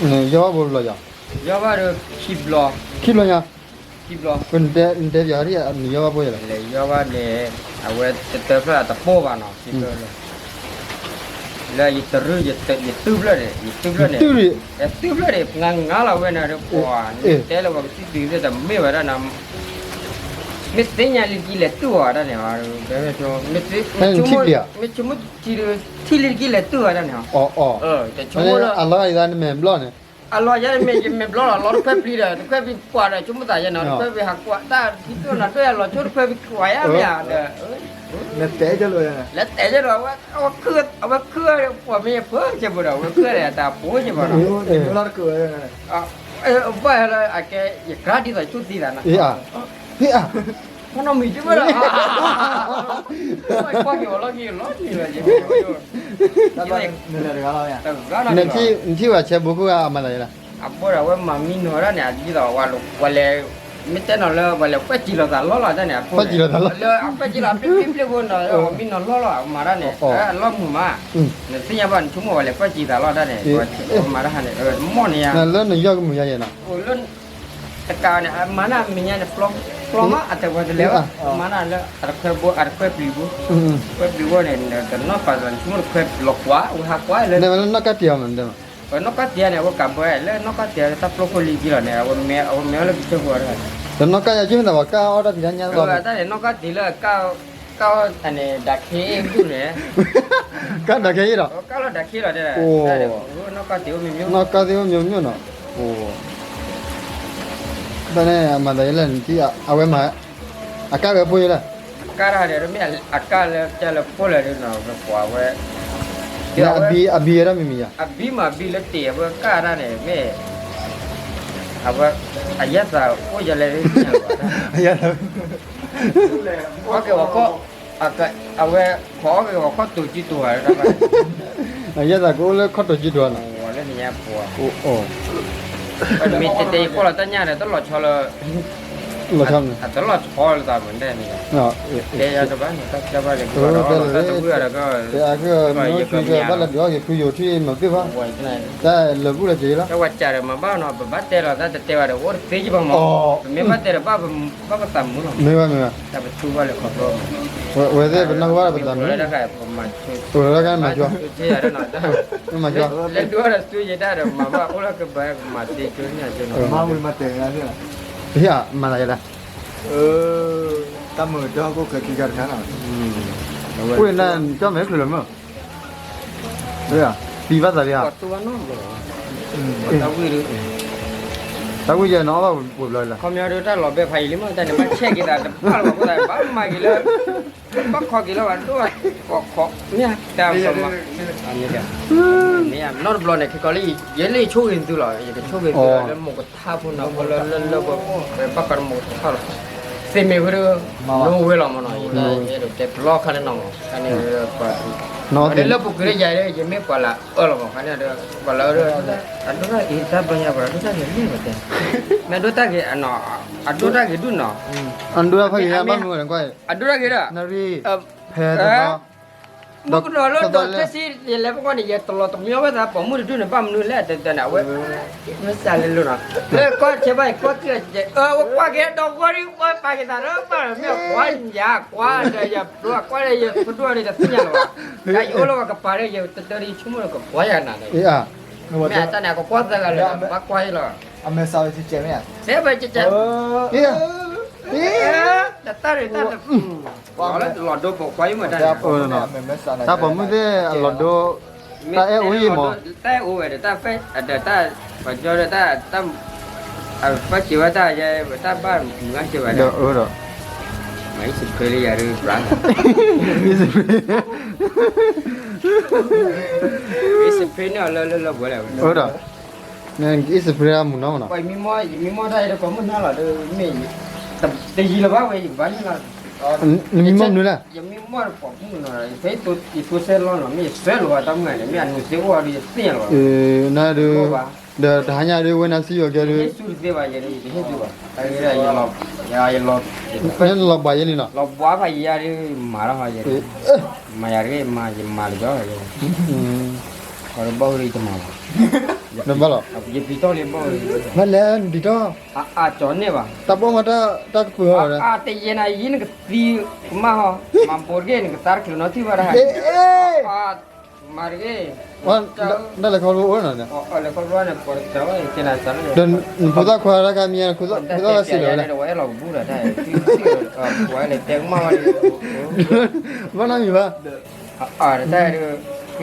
နယီၢ်ဘၣ်ဘိဘျီယၤ, ယီၢ်ဘၣ်ဒီးခံဘျီ, ခံဘျီညါ, ခံဘျီ, နတဲပၠးဒ်နယီၢ်ဘၣ်ဘိယၤလဲၣ်, လဲၤယီၢ်ဘၣ်န့ၣ် အဝဲတတၢဖျၢၣ်အတပိၢ်ဘၣ်နီၤ ခံဘျီလၢ လၢယတရူၢ် ယတုၢ်ဖျၢၣ်န့ၣ် ယတုၢ်ဖျၢၣ်န့ၣ် တုၢ်ဖျၢၣ်န့ၣ် ပှၤငါလီၤဝဲန့ၣ်ဒီးပှၤ နတဲလၢပှၤကစံၣ်တုၤသ့ၣ်တမ့ၢ်ဝဲဒၣ်နီၤ, မ့ၢ်သ့ၣ်ညါလံကံလဲၤတုၢ်အီၤဒၣ်န့ၣ်, မ့ၢ်ဆိကမိၣ်ထံလံကံလဲၤတုၢ်အီၤဒၣ်န့ၣ်, အလီၤယၤနမဲာ်ဘျီၣ်န့ၣ်, အလီၤယၤနမဲာ် ယမဲာ်ဘျီၣ်လီၤ လီၤတခွဲပျံၤဒီး တခွဲပျံၤပှၤဒီး ဆိကမိၣ်သးယဲနီၤ တခွဲပျံၤဟးကွၢ်တၢ်ခံတိၢ်နီၤ တၢ်ယၤလီၤဆိတခွဲပျံၤကွၢ်ယၤမ့ၢ်ဧါဒီး လဲၤတဲကလီၤ လဲၤတဲကဒီး အဝဲခုၣ် အဝဲခုၣ်ပှၤမ့ၢ်ယဖၢကဲဘၣ်ဒီး အဝဲခုၣ်ဒီးတၢ်ဖိကဲဘၣ်ဒီး ဘၣ်လၢအကဲ ယကြၢးဒ်သိးဆိသံသးနီၤ ဖနီၢ်မံၤကၢဘၣ်ဒီး ကွၢ်က့ၤအီၤလီၢ်ခံလီၢ်ခံလီၤ နထံၣ်ဝဲဆဲးဘိခိၣ်အမၤသးယဲလၢ အဘိဒီးအဝဲမၤမံနီၤဒၣ်န့ၣ် ဒ်သိးပှၤလဲၤ မ့ၢ်တဲနီၤလၢပှၤလဲၤကွဲးစံးလိာ်သးလီၢ်လီၢ်ဒၣ်န့ၣ် အကွဲးစံးလိာ်သးလီၢ်လီၢ် အကွဲးစံးလီၤပျ့ပျ့ပျ့ဖိနီၤ မံနီၤလီၢ်လီၢ် အမၤဒၣ်န့ၣ် အလီၢ်မုာ်မး နသ့ၣ်ညါဘၣ် နဆိကမိၣ်ပှၤလဲၤကွဲးစံးသးလီၢ်ဒၣ်န့ၣ် မၤဒၣ်န့ၣ် မီၢ်န့ၣ်ယါ လၢနယီၢ်ကမုာ်ယါယဲနီၤ လၢ တကးန့ၣ် အမၤန့ၣ်အမဲာ်ညါန့ၣ် ပျီမး အတဝဲတလဲၤဘၣ် မၤန့ၣ်လၢ အတခွဲဘိ အတခွဲပျံၤဘိ ခွဲပျံၤဘိန့ၣ် တနီၣ်ပာ်သး ဆိကမိၣ်တခွဲလီၤကွၢ် ဝဲဟးကွၢ်လၢ နီၣ်ကါတံၢ်အီၤမး နီၣ်ကါတံၢ်န့ၣ် အဝဲကးဘၢ လၢနီၣ်ကါတံၢ်တၢ်ပျီခိၣ်လံကံလီၤန့ၣ် အဝဲမ့ၢ်အီၤလၢကစၢၢ်ခိၣ် တနီၣ်ကါယၤက့မ့ၢ်သးပှၤကါအီၣ်တၢ်ဖံးတၢ်ညၣ်တဘျီ တၢ်န့ၣ် နီၣ်ကါတံၢ်လၢ ကါအီၣ်န့ၣ် ဒၣ်ခ့ဒူၣ်န့ၣ် ကါဒၣ်ခ့အံၤဒီး ကါလီၤဒၣ်ခ့လီၤ နီၣ်ကါတံၢ်အိၣ်မ့ၢ်မ့ၢ် နီၣ်ကါတံၢ်အိၣ်မ့ၢ်မ့ၢ်နီၤ တၢ်န့ၣ် အမၤသးယဲလၢနထံၣ် အဝဲမၤ အကါဝဲဖိယဲလၢ အကါတၢ်ဒီး မ့ၢ်အကါလၢကဲလၢဖိလဲၣ်ဒီးနီၤ ပှၤဝဲ အဘံ အဘံဝဲဒၣ်မ့ၢ်မ့ၢ်ယါ အဘံမးဘံလၢတ့ၢ် အဝဲကါတၢ်န့ၣ် မ့ၢ် အဝဲ အယဲၢ်သးအိၣ်ယလဲၣ် အယဲၢ်သး အီၣ်က့ၤဝဲခီ အဝဲ ခီအီၣ်က့ၤဝဲခီတိၤကံတိၤဧါ အယဲၢ်သးကအိၣ်လၢခီတိၤကံတိၤဧါနီၤ လၢနညါပှၤ မ့ၢ်တဲတဲယဖီၣ်လီၤတၢ်ညၣ်ဒီး တလီၤဆီလၢ လီၤဆီ အတလီၤဆီလၢသးမုၢ်ဒဲးန့ၣ် တဲယတဘၣ်န့ၣ် တၢ်ကဘၣ်လဲၤကဘၣ်ဒီး တၢ်တဝံၣ်အီၤဒီးက ဘၣ်လၢဒုးအီၣ်က့ၤဖုယိၤထံမၤသ့ၣ်ဘၣ် တၢ်လၢာ်ဘူၣ်လၢက့ၤလီၤ တၢ်ဝဲစးဒီးမၤဘၣ်နီၤ ပဘၣ်တဲလီၤတၢ်တတဲဘၣ်ဒီး အိၣ်တသ့ကဘၣ်မး ပမ့ၢ်ဘၣ်တဲဒီး ဘၣ်ပသးမုာ်လီၤ မ့ၢ်ဘၣ်မ့ၢ်ဘၣ် တၢ်ပထူဘၣ်လဲၤခီဖျိ ဝဲသ့ၣ်ပနၢ်ဟူဘၣ်ဒီးပသးမုာ် အိၣ်လၢကမၤကၠီ မၤကၠီ လဲၤဒိဒီးစူယဲဒၣ်ဒီး မၤဘၣ်အိၣ်လၢကဘၣ်မၤသ့ကၠိန့ၣ် မၤဝံၤမၤတဲာ် မၤသးယဲဒၣ် တၢ်မုာ်ကၠီဟီၣ်ခိၣ်ချၢခံခါတခါနီၤ ဝ့ၢ်နၤကၠီမဲာ်ချုးလီၤမး သံဘၣ်သးလံဧါ တၢ်ဝံၣ်ယဲနီၤဘၣ်ပှဲၤဘျီလီၤ ခီပညီဒီးတၢ်လီၤဘဲဖးယံာ်လံမး တၢ်န့ၣ် ဘၣ်ဆဲးက့ၤသးတပာ်လီၤဘၣ် ဘၣ်မၤက့ၤလၢ ဘၣ်ခီက့ၤလၢဘၣ်ဒိၣ်ဘၣ်ခီ မ့ၢ်တၢ် မ့ၢ်နီတဘျီန့ၣ် ခဲကီးလၢ ယဲလၢယဆိၣ်ဂ့ၤသုလီၤ ယကဆိၣ်ဂ့ၤသုလၢမိၢ်ကထါဖိနီၤ ဖိလၢလၢလၢ ဘၣ်ဃးဒီးမိၢ်ကထါလီၤ သ့ၣ်မ့ၢ်ဝဲဒီး နဝဲလီၤမးနီၤ ယအဲၣ်ဒိးတဲပလီၢ်ခါလၢနီၤမး ခါန့ၣ် ပှၤ လၢပူၤကွံာ်လၢယၤဒီး ယမ့ၢ်ပှၤလၢအၢလီၤမး ခါန့ၣ်ဒီး ပှၤလၢအၢဒီး အဒိၣ်တၢ်က့ၤ တၢ်ဘျီညါပှၤ အဒိၣ်တၢ်က့ၤမ့ၢ်မးတဲ မ့ၢ်အဒိၣ်တၢ်က့ၤနီၤ အဒိၣ်တၢ်က့ၤဒုၣ်နီၤ အဒိၣ်တၢ်ဖးက့ၤ ဘၣ်မနုၤဝဲန့ၣ်ကွၢ် အဒိၣ်တၢ်က့ၤဒီး နရံၣ် ဖဲတဘျီ မုၣ်ကနီၤလၢဒီးထွဲဆံ ယလဲၤပကွၢ်န့ၣ် ယတလီၤတမံၤဝဲသး ပိာ်မုၣ်တဒူၣ်န့ၣ် ဘၣ်မနုၤလဲၣ် တတၢ်န့ၣ် အဝဲ မ့ၢ်စးလဲၤလိၤနီၤ လၢကွၢ်ဆဲဘၣ် ကွၢ်က့ၤ အဝဲကွၢ်က့ၤဒီးဂီၤဒ် ပှၤပာ်က့ၤသးဒီး ဘၣ်မ့ၢ်ကွၢ်ယၤ ကွၢ်ဒီးယဘျီ ကွၢ်ဒီးယသဒိၣ်န့ၣ် တသ့ၣ်ညါလၢၤဘၣ် ယအိၣ်လၢပှၤကပၤဒီး ယတတၢ်ဒီးယဆိကမိၣ်ဒီး ကကွၢ်ယၤနၤန့ၣ် မ့ၢ်အတၢ်န့ၣ် ကကွၢ်သၢဂၤလၢာ် ဘၣ်ကွၢ်အံၤလီၤ အမဲာ်စးဝဲကဲကဲမ့ၢ်ဧါ စဲဘၣ်ကဲကဲ တၢ်တၢ် လီၤဒိပိာ်ခွါအံၤမ့ၢ်တၢ်န့ၣ် တၢ်ပိာ်မုၣ်သ့ၣ်အလီၤဒိ တၢ်အဲၣ်အိၣ်အံၤမး တၢ်အဲၣ်အိၣ်ဝဲဒီး တၢ်ဖဲ ဒီးတၢ် ပှၤကၠီဒီးတၢ် အဖဲစံးဝဲတၢ်ယဲ တၢ်ဘၣ်မုာ်ဂၤစဲးဘၣ်ဒီး ဒီးအၢဒီး မ့ၢ်စဖရ့လၢယၤဒီး ပြၢ စဖရ့ စဖရ့န့ၣ်အီၤလၢလၢလၢပှဲၤလဲၣ် အၢဒီး နအံၣ်စဖရ့မုာ်နီၤမနီၤ ယမံမီၢ်တၢ်အံၤဒီး ကိးမုၢ်နၤလီၤဒီး မ့ၢ် တယံၤလၢၤဘၣ်ဝဲ ယကဘၣ်န့ၣ်လီၤ နမံမီၢ်မနုၤလဲၣ် ယမံမီၢ်တပိာ်မုၣ်နီၤ ယဖဲယသိစဲလီၤနီၤ မ့ၢ်ယစွဲလိာ်ဘၣ်တၢ်မုၢ်ဂၤန့ၣ် မ့ၢ်အနုၤသ့အိၣ်အီၤဒီး ယသ့ၣ်ညါလီၤဘၣ် နဒုး ဒီးတဟါညါဒုး ဝဲနၤစံယိၤကဲဒုး ယဟ့ၣ်သူတသ့ဘၣ် ယဟ့ၣ်သူဘၣ် တၢ်ဂ့ၢ်ဒၣ် ယလီၤ လီၤဘှးယဲလံနီၤ လီၤဘှးဖးယံၤယၤဒုး မၤလီၤဟီယဲ မၤယၤတဂ့ၤ မၤယမၤလၢၤကီး ခီဒီးဘၣ်ဝဲဒ်ယတမၤဘၣ် နဘၣ်လီၤ ယပျံၤထီၣ်လံဘၣ်ဝဲ ဘၣ်လဲၣ်နပျံၤထီၣ် အါအါကၠီၤန့ၢ်ဘၣ် တၢ်ဘီၣ်မၤတၢ်တၢ်ကပၢၤအီၤ အါတယဲနၤယံၤနကသံကမၣ်ဟီ မၤပိာ်တဂ့ၤ နကသါတချုးနီၤထံၣ်ဘၣ်တၢ်ဟဲ မၤတဂ့ၤ တၢ်လဲၤခီဖျိအိၣ်နီၤ လဲၤခီဖျိန့ၣ် ပှၤတကၢၤဝဲ ကဲနၤစးလၢ ဒီးနဖိသၣ်ခွါတၢ်ခါမံၤ နဖိသၣ်ဝဲစံးလီၤဝဲလဲၣ် ဝဲအဲၣ်လီၤကဘူၣ်ဒီးတၢ် ပှၤလဲၤတဲကမၣ်ဝဲ ဘၣ်နီတမံၤဘၣ် တၢ် ဖံ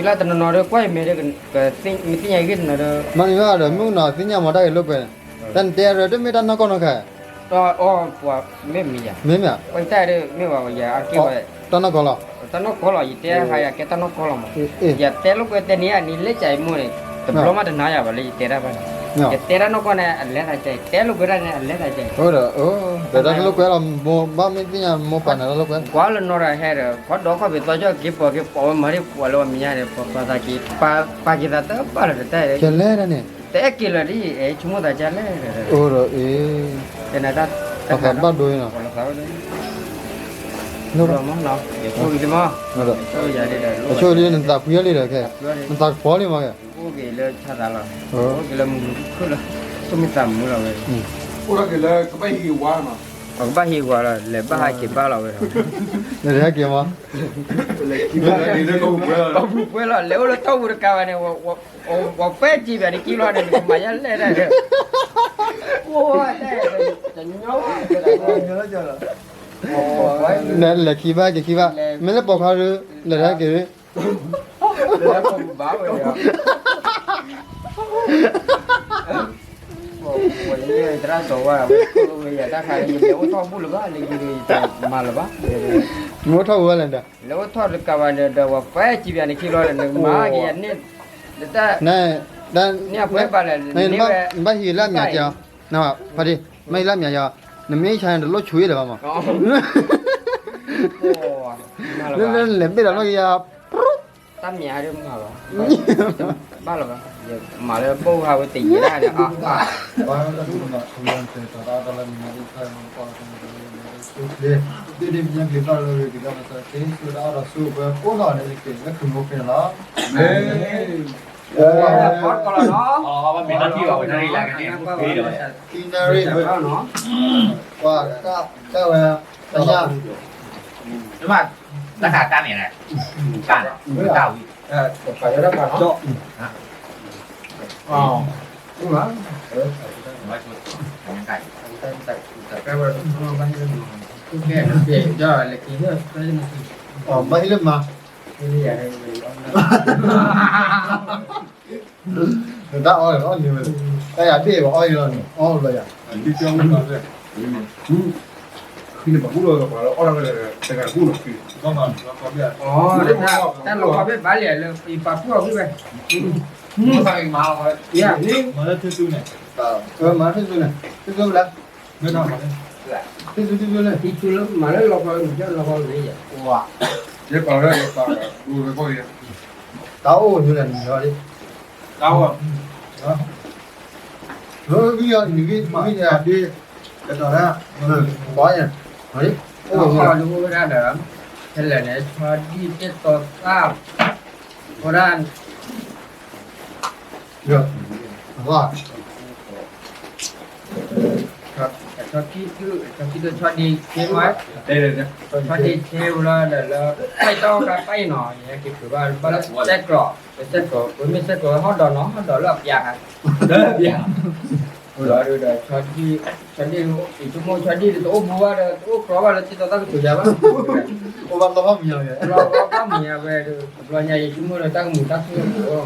လၢတနီၤနီၤဒီး ကွၢ်ယမဲာ်ဒီး မ့ၢ်သ့ၣ်ညါဂ့ၢ်တနီၤဒီး မ့ၢ်နီၤဒီး မုၣ်ကနီၤသ့ၣ်ညါမၤတၢ်ဂ့ၤလိာ်ကွဲ တၢ်နတဲဒီး တမ့ၢ်တၢ်နီၢ်ကီၢ်နီၢ်ခါ တၢ်အီၣ်ပှၤမ့ၢ်မံၤယၤ မ့ၢ်မ့ၢ် တၢ်ဒီးမ့ၢ်ဝဲယၤအက့ၢ်ဝဲ တၢ်နီၢ်ကီၢ်လီၤ တၢ်နီၢ်ကီၢ်လီၤ ယတဲဟါယၤကဲတၢ်နီၢ်ကီၢ်လီၤမး ယတဲလိာ်ကွဲတဲန့ၣ် နံၤလၢကၢ်အံၤမိၢ်န့ၣ် တဘျီမးတနာ်ယၤဘၣ်လၢယတဲတၢ်ဘၣ်န့ၣ် ယတဲတၢ်နီၢ်ကီၢ်န့ၣ် အလဲၤသးကၢ် တဲလိာ်ကွဲတၢ်န့ၣ် အလဲၤသးကၢ် ဒီးတၢ်လိာ်ကွဲလီၤ ဘၣ်မ့ၢ်သ့ၣ်ညါမိၢ်ပၢ်န့ၣ်တၢ်လိာ်ကွဲ ကွၢ်လၢနီၢ်ရၤဟဲဒီး ခီဒီခီၣ်ဖံးသီကၠီၣ်က့ၤပိာ်က့ၤပိာ်ဝဲမၤရ့ၣ်ပှၤလၢအမံၤညါန့ၣ် ပှၤသးက့ၤ ပာ်က့ၤသးတၢ်ဘၣ်လီၤတၢ် တအဲၣ်က့ၤလၢၤဒ် ဆိကမိၣ်သးကၢ်လဲၣ် အိၣ်ဒီးအ့ၣ် တၢ်ဘၣ်ဒိနီၤ အဆိၣ်လံ နသးဖှံလံဒီးခဲ နသးကပီၤလံမးခဲ အိၣ်က့ၤလၢဆါသးလီၤ အိၣ်က့ၤလၢမုၢ်ခုၣ်လီၤ ဆိၣ်မ့ၢ်သးမုာ်လီၤဝဲ အိၣ်က့ၤလၢကဘၣ်ဟံးဝါနီၤ ပကဘၣ်ဟံးဝါလီၤ လဲၤဘၣ်ဟးက့ၤဘၣ်လီၤဝဲ လဲၤဟဲက့ၤမး ကီၢ်ပူၤကွဲလီၤ လဲၤအိၣ်လၢတီၢ်ပူၤတကးဘၣ်န့ၣ် ပှၤပဲာ်ကံဘၣ်န့ၣ်ကံလီၤန့ၣ် ကမၤယါလဲၣ်ဒၣ် လဲၤခံဘၣ်က့ၤခံဘၣ် မ့ၢ်လၢပိာ်ခွါဒုး လဲၤဟဲက့ၤ သရၣ်စီၤဝါ အိၣ်ထီၣ်ဘူးလၢၤဘၣ် လၢယမၤလၢၤဘၣ် မ့ၢ်အိၣ်ထီၣ်ဘူးဘၣ်လဲၣ်ဒီး လဲၤအိၣ်ထီၣ်တကးဘၣ်န့ၣ်ဒီး ပှၤပဲာ်ကံဘၣ်န့ၣ်ကံလီၤန့ၣ် နကမၤက့ၤယၤန့ၣ် နပှဲၤဘၣ်လဲၣ် နဘၣ်ဟံးလၢအမံၤက့ၤအီၤ ဖါဒံ မ့ၢ်ဟံးလၢအမံၤယၤ နမ့ၢ်ဆါန့ၣ်တလိၣ်ဆူၣ်အံၤလၢၤဘၣ်မး လၢလဲၤဘ့ၣ်ဒီးလီၢ်ကယၤ တၢ်မံၤဟါဒ်မၤဘၣ် ဘၣ်လီၤဘၣ် မၤလၢဘိၣ်ဟါဝဲတယံာ်ဒၣ်န့ၣ် ပှၤတၢ်ဝဲ တၢ် တၢ်န့ၣ်လဲၣ် တၢ်ဝံၤ ဘၣ်ဟံးလၢမၤ နတၢ်အီၣ်လၢ အီၣ်န့ၢ်ဝဲ တၢ်ယၤဘ့ၣ်ဘၣ်အီၣ်န့ၢ်ဝဲ အီၣ်လီၤယၤ တၢ်လီၤခီဘ့ၣ်ဘၣ်လံလၢ ယပာ်ဖှိၣ်အီၤဝံၤဝဲ မၤလၢထူၣ်စုန့ၣ် မၤလၢထူၣ်စုန့ၣ် ထူၣ်စုလၢ ထူၣ်စု ထူၣ်စုလၢ ထူၣ်စုလၢ မၤလၢလီၤခီ မၤလၢလီၤခီလၢယၤ ယဲပာ်လၢ ယပာ်လၢ တၢ်အိၣ်ဝဲလၢနံၤလီၤ တၢ်အိၣ် လၢဂံၢ်အီၤ နံၤဂံၢ် နံၤဂံၢ်ယၤဒ် ကတီၤတၢ် ဘီယၤ အိၣ်ဝဲဒၣ်ဒီး ခဲလၢာ်န့ၣ် ဆီဒံၣ်တ့ၢ်တီသၣ်, အိၣ်ဒၣ် ဆီခံဒု, ဆီခံဒု ဆီဒံၣ်ဆ့, ဆီဒံၣ်ဆ့ဝဲလီၤဒီးလၢ ပၢ်တီၢ်ကါပၢ်အံၤနီၤ ယဟဲက့ၤဖုးဘၣ် ဘၣ်လၢစဲးကျိး, စဲးကျိး ပမ့ၢ်စဲးကျိးဟီၣ်ဒီးနီၤ ဟီၣ်ဒီးလၢအပျး, လၢအပျး, ဒီး ဆီဒံၣ်, ဆီဒံၣ် ယဆိကမိၣ်ဆီဒံၣ်တအိၣ်ဘူးဘၣ်ဒီး တအိၣ်ကြီဘၣ်လၢတ့ၢ်တီသၣ်ကစၢၤယၤဘၣ်, အိၣ်ဘၣ်ဘျီဘၣ်မုာ်ညါဝဲ, ဘျီဘၣ်မုာ်ညါဝဲဒီး တဘျီညါယဆိကမိၣ်ဒီးတၢ်ကမူၤတၢ်ခုၣ်အိၣ်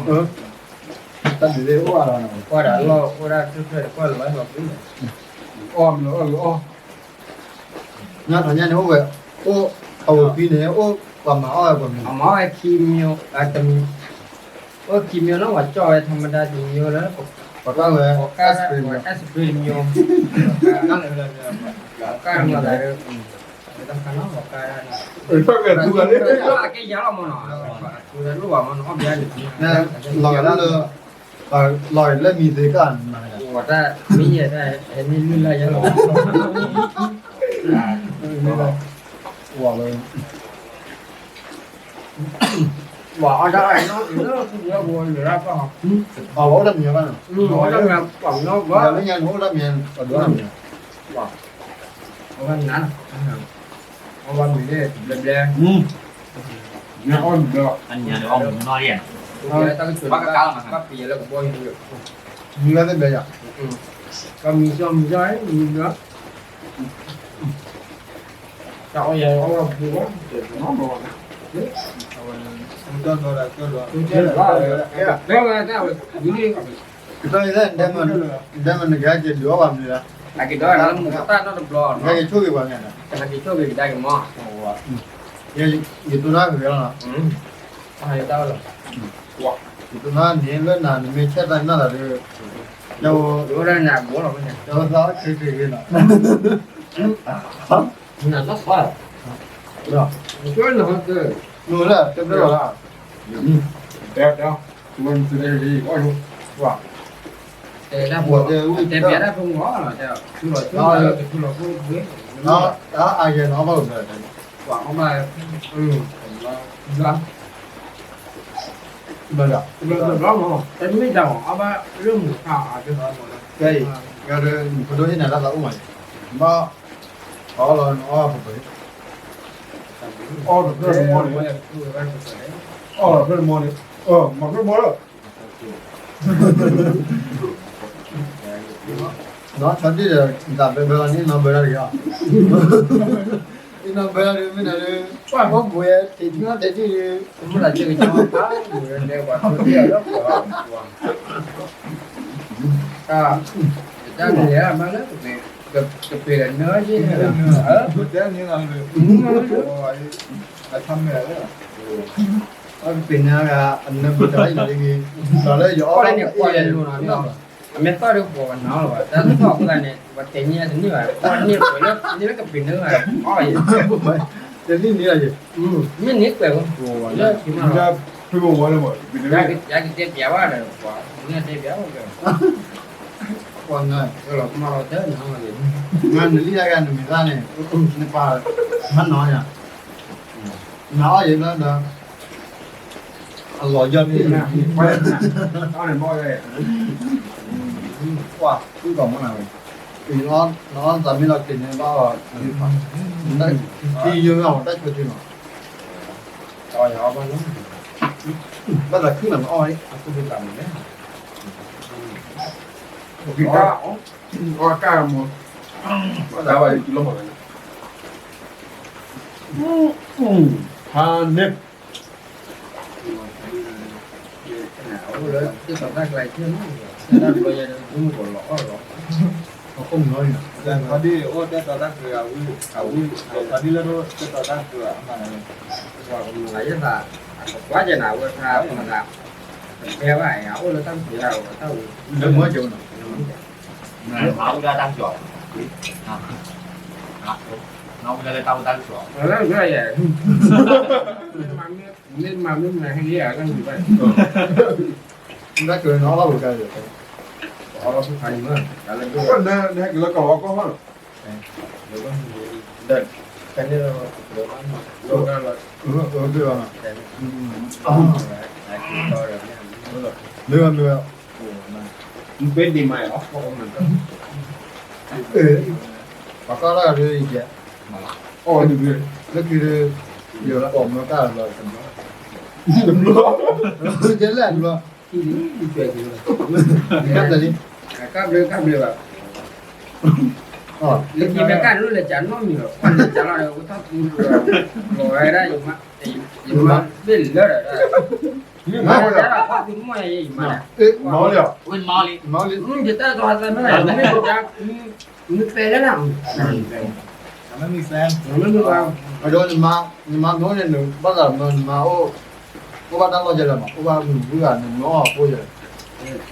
တၢ်ဒုးသ့ၣ်အိၣ်အါလီၤ, ကွၢ်ဒီးလီၢ်အိၣ်ဒၣ်ဖျၢၣ်ဖျၢၣ်ဒီးကွၢ်လီၤလီၤကွံာ်, အီၣ်မ့ၤလီၤအီၣ်လီၤအီၣ်, ညါထီၣ်ညါန့ၣ်အိၣ်ဝဲ, အိၣ်, အဝဲဖံန့ၣ် အိၣ်ပှၤမၤအီၣ်ဝဲပှၤမ့ၤ, အမၤအီၣ်ဝဲခံမံၤ, တမံၤ, အိၣ်ခံမံၤနီၤ ပှၤကၠီၣ်ဝဲ ထီမဒါ တမံၤလၢ ပှၤကၠီၣ်ဝဲ ice cream တမံၤ, ပှၤကၠီၣ်မၤသး အကဲယၤလီၤမနီၤ, လီၤဂာ်ဒၣ်လၢ, လီၤဂာ်လၢမံၤသ့ကၣ်န့ၣ်, တၢ်မံၤယဲၢ်တၢ် ဟဲမံၤလွံၢ်လၢ်ယဲၢ်လီၤ, ဝဲ, ဝဲအီၣ်တၢ်အံၤနီၤ, လၢလၢပှၤလၢပှၤ, အဝဲအိၣ်တၢ်မံၤဘၣ်နီၤ, အဝဲအိၣ်တၢ်မံၤ, လၢညါန့ၣ်အိၣ်တၢ်မံၤ, အဒိၣ်တၢ်မံၤ အဝဲနၤ, အဝဲမံၤန့ၣ် ဘျဲဘျဲ, ညါအီၣ်ဘျီ, ညါအီၣ်ဘျီ, ဘၣ်ကကါလီၤ, ဘၣ်ပံၤလၢကဘီယူၤ, မံၤဘျဲယၤ, မံၤစီမံၤစီ, မံၤဘျီ, တၢ်အီၣ်ယၤအီၣ်ဘၣ်ပူၤဘၣ်, တနီၤဘၣ်, တၢ်ဝဲ, တၢ်ဝဲ, ကတၢၢ်အံၤလၢ ဒဲမ့ၢ်နကဟဲက့ၤဒုးအီၣ်ဘၣ်မနုၤလဲၣ်, အက့ၤဒီးလၢမူကတၢ်နီတဘျီ, ဟဲက့ၤဆိၣ်ဂ့ၤပှၤန့ၣ်, ဟဲက့ၤဆိၣ်ဂ့ၤကဒါက့ၤမီၢ်, ယတိၢ်နါဂ့ၤလီၤ, ယတိၢ်နါန့ၣ်လၢနၤနမ့ၢ်ဆဲးတၢ်နီၢ်သးဒီး, ယအိၣ်ဒၣ်နၤဘိလီၤ, ယအိၣ်သးခ့ခ့ဂ့ၤလီၤ, နၤနီၢ်သး, နၤ, နၤ, တဲဘၣ်လီၤ, တဲ, တဲ, တဲဘၣ်တၢ်ဖိမီၤလီၤ, တၢ်အါယဲၢ်နီၤဘၣ်, ပှၤအီၣ်ဘၣ်, ဘျီ, ဘျီ, ဘျီ, တမ့ၢ်တၢ်မၤအီၣ်ဘၣ်လၢမုၢ်ခါအါ, ကဲအံၤ, ပဒိဟ့ၣ်နၤတၢ်သးအိၣ်မး, ဘၣ်, အီၣ်လီၤနအီၣ်ပှဲၤပှဲၤ, အီၣ်တဖျၢၣ်တမီၤန့ၣ်, အီၣ်တဖျၢၣ်တမီၤန့ၣ်, မၤဖျၢၣ်မီၤလၢ ဒီးဆီဒံၣ်ဒီး တၢ်ဘဲဘဲလီၤန့ၣ် နီၢ်ဘဲဒၣ်တဂ့ၤ, အံၤနီၢ်ဘဲဒၣ်ဒုး မ့ၢ်နၤဒုး, ပှၤဘိၣ်ဘှဲး တ့ထံနီၢ်တ့ထံဒုး, မ့ၢ်နၤစ့ၢ်ကီး ပှၤဘိၣ်ဘှဲး လဲၤပှၤထိၣ်တ့ၢ်အီၤလၢပှၤ, တၢ်, တၢ်န့ၣ်မးလၢ ကပ့ၤဒီးနၢယ့ၢ်, တဲန့ၣ်လီၤ, အထါမဲာ်လၢ အကပ့ၤန့ၣ် အနၢပတၢ်အံၤလၢဂ့ၤ, ဒီးလၢယအီၣ်န့ၣ် ကွၢ်လၢနအိၣ်နီၤ, အမ့ၢ်သီၣ်ဒီးပှၤကနီၤလီၤဘၣ်, တၢ်သီၣ်အဃိသတးန့ၣ် ပှၤတဲန့ၢ်တန့ၢ်ဘၣ်, ကွၢ်န့ၢ်ပှဲၤလၢန့ၢ်လၢကပ့ၤန့ၢ်ဘၣ်, အီၣ်ယဲ, တန့ၢ်န့ၢ်ယဲ, မ့ၢ်န့ၢ်ကွဲးဝဲ, လၢဖုမီၤ, ယကတဲပျးဘၣ်ဒီး ပှၤန့ၢ်တဲပျးဘၣ်, ပှၤန့ၢ်, နလံၣ်တၢ်ဂၤနမံၤသၣ်န့ၣ်, နပာ်, မၤနီၤယၤ နအီၣ်ယဲလၢဒီး, အလီၤယီၢ်န့ၣ်, ကွၢ်, ကွၢ်မနၤဝဲ, နအီၣ်သးမ့ၢ်လီၤက့ၤန့ၣ်ဘၣ်, ထံယိာ်မ့ၢ်အီၤတၢ်ဆိတံၢ်မး, ဘၣ်သးခုလီၤနအီၣ်, အီၣ်, ဘၣ်သးဘၣ်လီၤ, ဟါန့ၣ် အိၣ်လၢတၢ်သးကျါ, တၢ်ဘျီယဲဒၣ်မုၢ်ကလီၤအီၣ်လီၤ, အခိၣ်မုၢ်လီၤ, ဖါဒံၣ်အိၣ်တၢ်သးကျါ, အဝံ, ဖါဒံၣ်လၢတၢ်သးကျါ, အမၤလၢယသး, အကကွၢ်ကဲနၤဝဲဖါမၤသး, ကတဲဘၣ်အအိၣ်လၢတၢ်သးကျါ, တၢ်ဝံ, လၢမုၢ်ကလီၤ, မၤဝဲဒၣ်တၢ်ကီၤ, မၤဝဲဒၣ်လၢတၢ်ဝဲတၢ်ကီၤ, မ့ၢ်မၤမ့ၢ်မၤဟဲလံဧါ, တၢ်ဝံဘၣ်, တၢ်ကီၤနီၤလီၤဝဲကါ, အီၣ်လီၤဖုခါအံၤမး, နဟဲက့ၤလၢကီၢ်လီၤကီၢ်မးလီၤ, ဒီး မ့ၢ်ဘၣ်, မ့ၢ်ဘၣ်, ပှၤကီၢ်တၢ်ဂၤဒ်အံၤကဲ, လၢခံဒ်, ယပိာ်မၢတၢ်လီၤ, တဘျီ, ကဲလဲၣ်တဘျီ, ကဘျီ, ကဘျီဘၣ်, လၢခံမ့ၢ်ကၢ်ဒိၣ်လဲၤကးနီတမံၤလီၤ, လဲၤကးလီၤဒီး အိၣ်ထီၣ်သူ, လီၤဝဲဒၣ်, ယမါ, ယမါဘ့ၣ်လၢဒီး, မ့ၢ်မၤဝဲလီၤ, ခီၣ်သူမီၢ်ယဲယမါ, မၤဝဲလီၤ, ယတၢ်သီသၢမ့ၢ်, မ့ၢ်က, မ့ၢ်ပဲလဲၣ်နၤ, မ့ၢ်ပဲ, မ့ၢ်ပဲ, ဒီး, ယမါမ့ၢ်အိၣ်န့ၣ် နဘၣ်သးမၢ နမါအိၣ်, အိၣ်ဘၣ်တၢ်လီၢ်ကလဲာ်မး, အိၣ်ဘၣ်မုာ်ဘုဂၤ နမၢအီၣ်အဖိယဲ,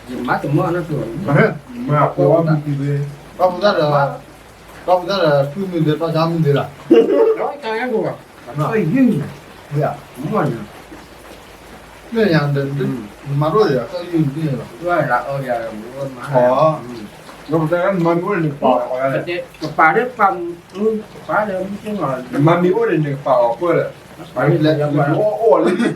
ယမါတမၢအီၣ်နီတမံၤ, မ့ၢ်အဖိအီၣ်မုာ်သ့, ပှၢ်ဖိသၣ်ဒီး, ပှၢ်ဖိသၣ်ဒီး ထွံၣ်မုာ်သ့ ပှၢ်ဆါမုာ်သ့လီၤ, မ့ၢ်, မ့ၢ်, နမါတအိၣ်ဒီး ကၢ်ယုၢ်န့ၣ်လီၤ, နမါတအိၣ်ဒီး နကပာ်အီၤ, ကပာ်ဒီးပာ်, ကပာ်ဒီး, နမါမ့ၢ်အိၣ်န့ၣ် နကပာ်အီၤပၢၢ်လၢ, ပာ်လၢပျဲ,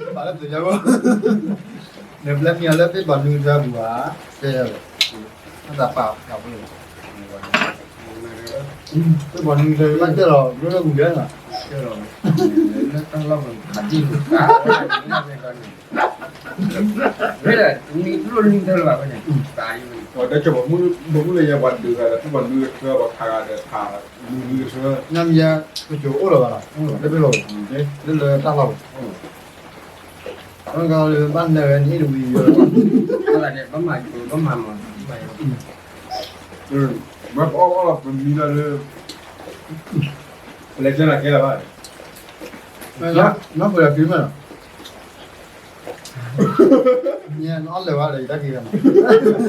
ပာ်လၢပျဲ, နပျဲမ့ၢ်အီၤလၢသ့ၣ်ပှၤနွံကထၢပူၤဘၣ်, တဲ, တၢ်သးပာ်, သ့ၣ်ပှၤနွံကထၢဘၣ်တဲလီၤ လၢလၢပူၤဒဲးလီၤ, လၢတၢ်လီၢ်ပူၤခးဒ်န့ၣ်, ဝဲဒၣ်, နံၤလိၣ်နံၤတၢ်လၢၤဘၣ်ဖဲန့ၣ်, ဒီးပမူလၢယဲပှၤဒုးဂၤဒီး သ့ၣ်ပှၤနွံကထၢ ပှၤခးဂၤဒီးခး, နွံကထၢ, နမ့ၢ်ယဲ, ပစိၤအိၣ်လၢၤဘၣ်လီၤ, လၢဖဲလီၤ, လၢလၢတၢ်လီၢ်ပူၤ, အဂၤလၢဘၣ်နၢၤဝဲန့ၣ်တဝံၤယိာ်လီၤ, ဘၣ်မၤ, ဘၣ်မၤမၤ, မ့ၢ်ပအီၣ်အီၣ်လီၤပမံလီၤလၢ, ပလဲၤကဲလီၤကဲလီၤဘၣ်, နီၢ်ပှဲၤလီၤက့ၤမးလီၤ, နအီၣ်လၢၤဝဲဒီးယတၢ်က့ၤဂၤမး, ပှၤ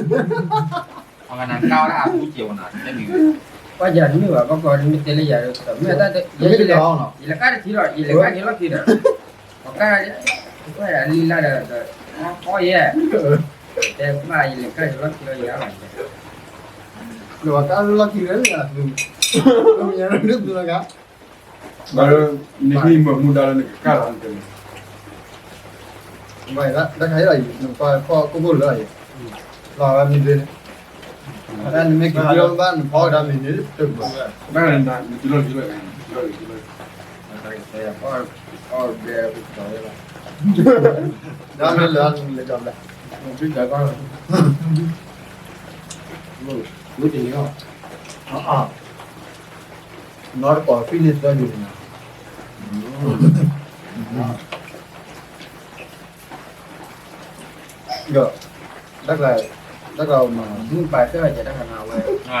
ကနၣ်ကါဝဲဒၣ်အပူၤစဲးဝဲနီၤ, ပှၤယၤတမ့ၢ်ဘၣ် ဘၣ်ကီးမ့ၢ်တဲလၢယၤ, မ့ၢ်တၢ်, ယလဲၤကါတထံၣ်လီၤ, ယလဲၤကါက့ၤလီၢ်ခံဒီး, ပှၤကါ, လံလၢဒီး, အီၣ်ယဲ, တဲဘၣ်ယလဲၤကါက့ၤလီၢ်ခံလီၤယၤဘၣ်, ပှၤကါလၢလီၢ်ခံလၢ, နဟံးမၤမူဒါလၢနကကါလီၤန့ၣ်, တၢ်ခါအံၤလီၤအံၤ နကွၢ်ဖီၣ်ကိၢ်ကိၢ်လၢအံၤ, လီၤဝဲမ့ၢ်ဒ်န့ၣ်, တၢ်နမ့ၢ်က့ၤကလီဘၣ် နဖီၣ်ဝဲဒၣ်မ့ၢ်န့ၣ်တဘၣ်, တၢ်နကလီကလီ, ကလီကလီ, အီၣ်ဘဲ, ဒီးမ့ၢ်လၢနကဘျါ, ဝဲတန့ၢ်အီၤ, နီၢ်တကိး finish သၢယုာ်န့ၣ်, ဒီး, တၢ်ကျါ, တၢ်ကျါမၤ, မ့ၢ်ပာ်စၢ်ဝဲကဲတၢ်ခါန့ၣ်ဝဲ, တၢ်လၢဒ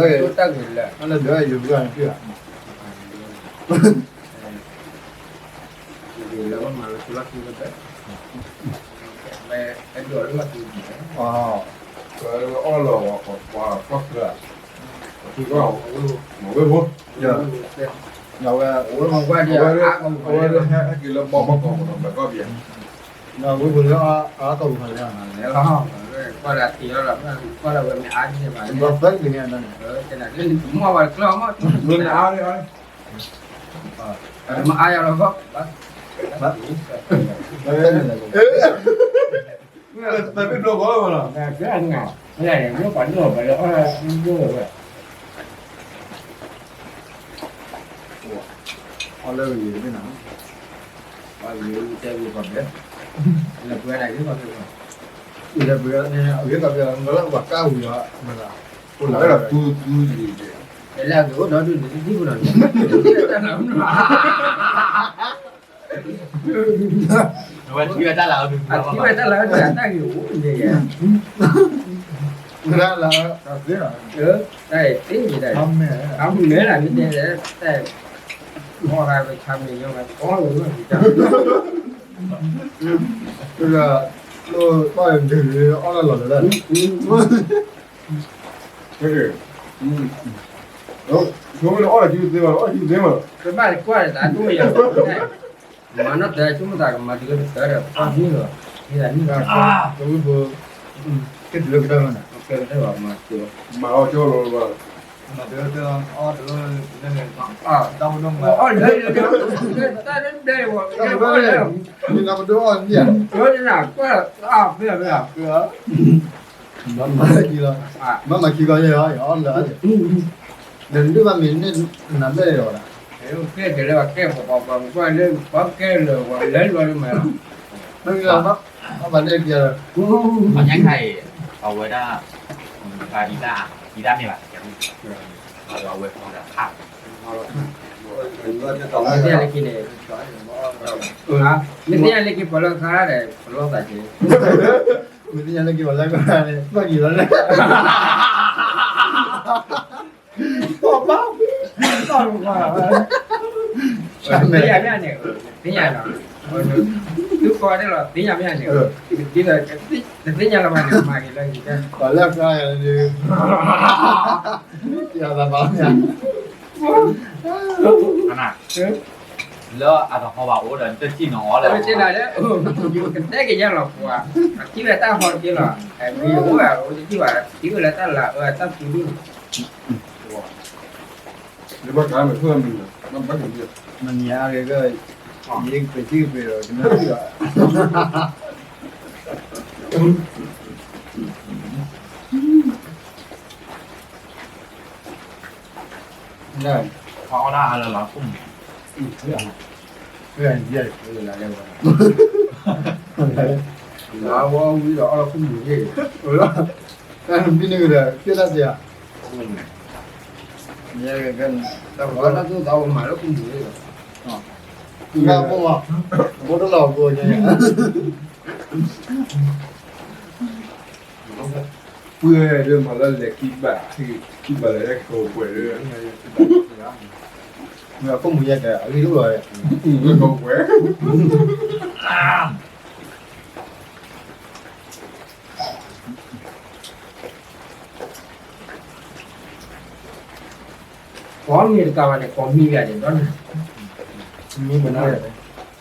ၢ, တၢ်လၢဒၢယုာ်ဘုဂၤန့ၣ်, လၢမၤလၢလီၢ်ခံလၢ, အဲၣ်ဒိးလၢလီၢ်ခံ, အီၣ်လီၤ, ပှၤကီၢ်ချၢ, ပှၤကီၢ်, ဝ့ၢ်ဖိ, အဝဲ, အဝဲ, အဝဲဟဲက့ၤလၢဘီဘီကီး ဘၣ်ကီၢ်ပယီၤ, ဝ့ၢ်ဖိလၢအကီၢ်ပူၤခါလဲၣ်, ကွၢ်လၢအတ့လီၤလီၤ, ကွၢ်လၢဝဲမ့ၢ်အါန့ၣ်ဘၣ်, ဘၣ်သၢက့ၤန့ၣ်, မ့ၢ်အါလီၤ, မ့ၢ်အါလီၤ, တၢ်ဘျီကီးလီၤ, အီၣ်လၢဂ့ၤမ့ၢ်နီၤ, အီၣ်လၢဂ့ၤတဲဂ့ၤကီးဘျဲ, လၢပှဲၤဒၣ်ဂ့ၤကီးဘျဲ, လၢပှဲၤန့ၣ် အဂ့ၤကီးဘျဲ မ့ၢ်လၢပှၤကၢ်ဝံၤအီၤ, မ့ၢ်လၢပှဲၤဒၣ်ပူၤပူၤန့ၣ်, လၢအဂ့ၤအိၣ်ဒီဒူၣ်န့ၣ် တဒ်ပနီၤန့ၣ်, တၢ်နၤမ့ၢ် အဝဲထံၣ်ဝဲတၢ်လၢအဒုး, အထံၣ်ဝဲတၢ်လၢအဒုး အတၢ်ဂ့ၤအိၣ်န့ၣ်, ဝဲဒၣ်လၢ, တၢ်သ့န့ၣ်, တၢ်အံၤသ့န့ၣ်, အမ့ၢ်လၢမ့ၢ်တဲ, တၢ်အံၤ, အီၣ်ဂၤဝဲဆါမ့ၢ်ညီဝဲ, အီၣ်ဝဲဝဲ, လၢ, လၢ, အီၣ်လၢလီၤလၢ, ဆိကမိၣ်လၢအီၣ်လၢစုသ့ဘၣ်, အီၣ်လၢစုသ့ဘၣ်, တဘၣ်ကွၢ်တၢ်ဒိၣ်ယၤ, မၤနီၢ်တၢ်ဆိကမိၣ်တၢ်ကမၤတုၤလၢကတၢၢ်ဒီး ပှၤမံလီၤ, မ့ၢ်ဒၣ်မံလီၤ, ကဲတုၤလၢကတၢၢ်မး, ကဲကတၢၢ်ဘၣ်မၤတုၤလီၤ, မၤအီၣ်ကၠီလီၤဘၣ်, တၢ်ပဒိၣ်အီၣ်န့ၣ်, တၢ်ပဒိၣ်အီၣ်န့ၣ်, မၤမၤခံလီၤ, မၤမၤခံကီးယဲၢ်အီၣ်လၢာ်, ဒီးဒုၣ်ဘၣ်မ့ၢ်န့ၣ်, နဘျဲၣ်လီၤဝဲဒၣ်, ကဲကဲလၢကဲပပှၤပှၤမုၣ်ကီၢ်လၢပှၤကဲလၢာ်ဝဲလၢလီၤမးလီၤ, မ့ၢ်လီၤ, အဘၣ်န့ၣ်ကဲလၢ, အညါခါအံၤ, အဝဲဒၣ်, အံသၣ်, အံသၣ်မ့ၢ်ဘၣ်, အဝဲဖီဒၣ်ခါ, မ့ၢ်သ့ၣ်ညါလၢက့ၤန့ၣ်, မ့ၢ်သ့ၣ်ညါလၢက့ၤပှၤလၢခါဒီး ပလီၢ်သးက့ၤ, မ့ၢ်သ့ၣ်ညါလၢက့ၤပှၤလၢခါန့ၣ် ဘၣ်က့ၤလီၤလၢ, ပဘၣ်, သ့ၣ်ညါမ့ၢ်န့ၣ်, သ့ၣ်ညါလီၤ, သုကီးဒ်လီၤ သ့ၣ်ညါမ့ၢ်န့ၣ်, ဒ်သိး, တသ့ၣ်ညါလီၤမးန့ၣ် မၤက့ၤလၢက့ၤ, ပှၤလၢခါန့ၣ်, ယသးဘၣ်မ့ၢ် လၢအတဟီဘၣ်အိၣ်ဒီး တထံၣ်နီၤအီၤလၢ, ကတဲက့ၤယါလီၤပှၤ, အထံၣ်ဝဲတၢ်ဟီတက့ၢ်လီၤပှၤ, အထံၣ်ဝဲတၢ်လၤအၢတၢ်ပူၤဒိၣ်, မနၤအဂ့ၤ, ယကပ့ၤထံကပ့ၤဒီး ကနၣ်ထံၣ်ဘၣ် အီၣ်ဒၣ်အါလၢလီၤခိၣ်မူၤ, လၢဝဲ, လၢဝဲဝံၤဒီးအီၣ်လၢခိၣ်မူၤန့ၣ်, တၢ်ဘံၣ်န့ၣ်ကဒီး ကဲတၢ်စ့ဧါ, တၢ်သူၣ်သးဝဲမၤလၢခိၣ်မူၤန့ၣ်, ဘိၣ်လီၤဘိၣ်ညါ ပှဲၤဒီးမၤလၢလဲၤခံဘၣ်, ခံဘၣ်လၢကဝဲၤ, မ့ၢ်အခိၣ်မူၤယဲၢ်ကဲအဂ့ၢ်ဒိၣ်လီၤ, ကဝဲၤ, ကိးမံၤတကးဘၣ်န့ၣ် ကိးမံၤဂၤန့ၣ်ဒီးန့ၣ်, မ့ၢ်ပနၢ်,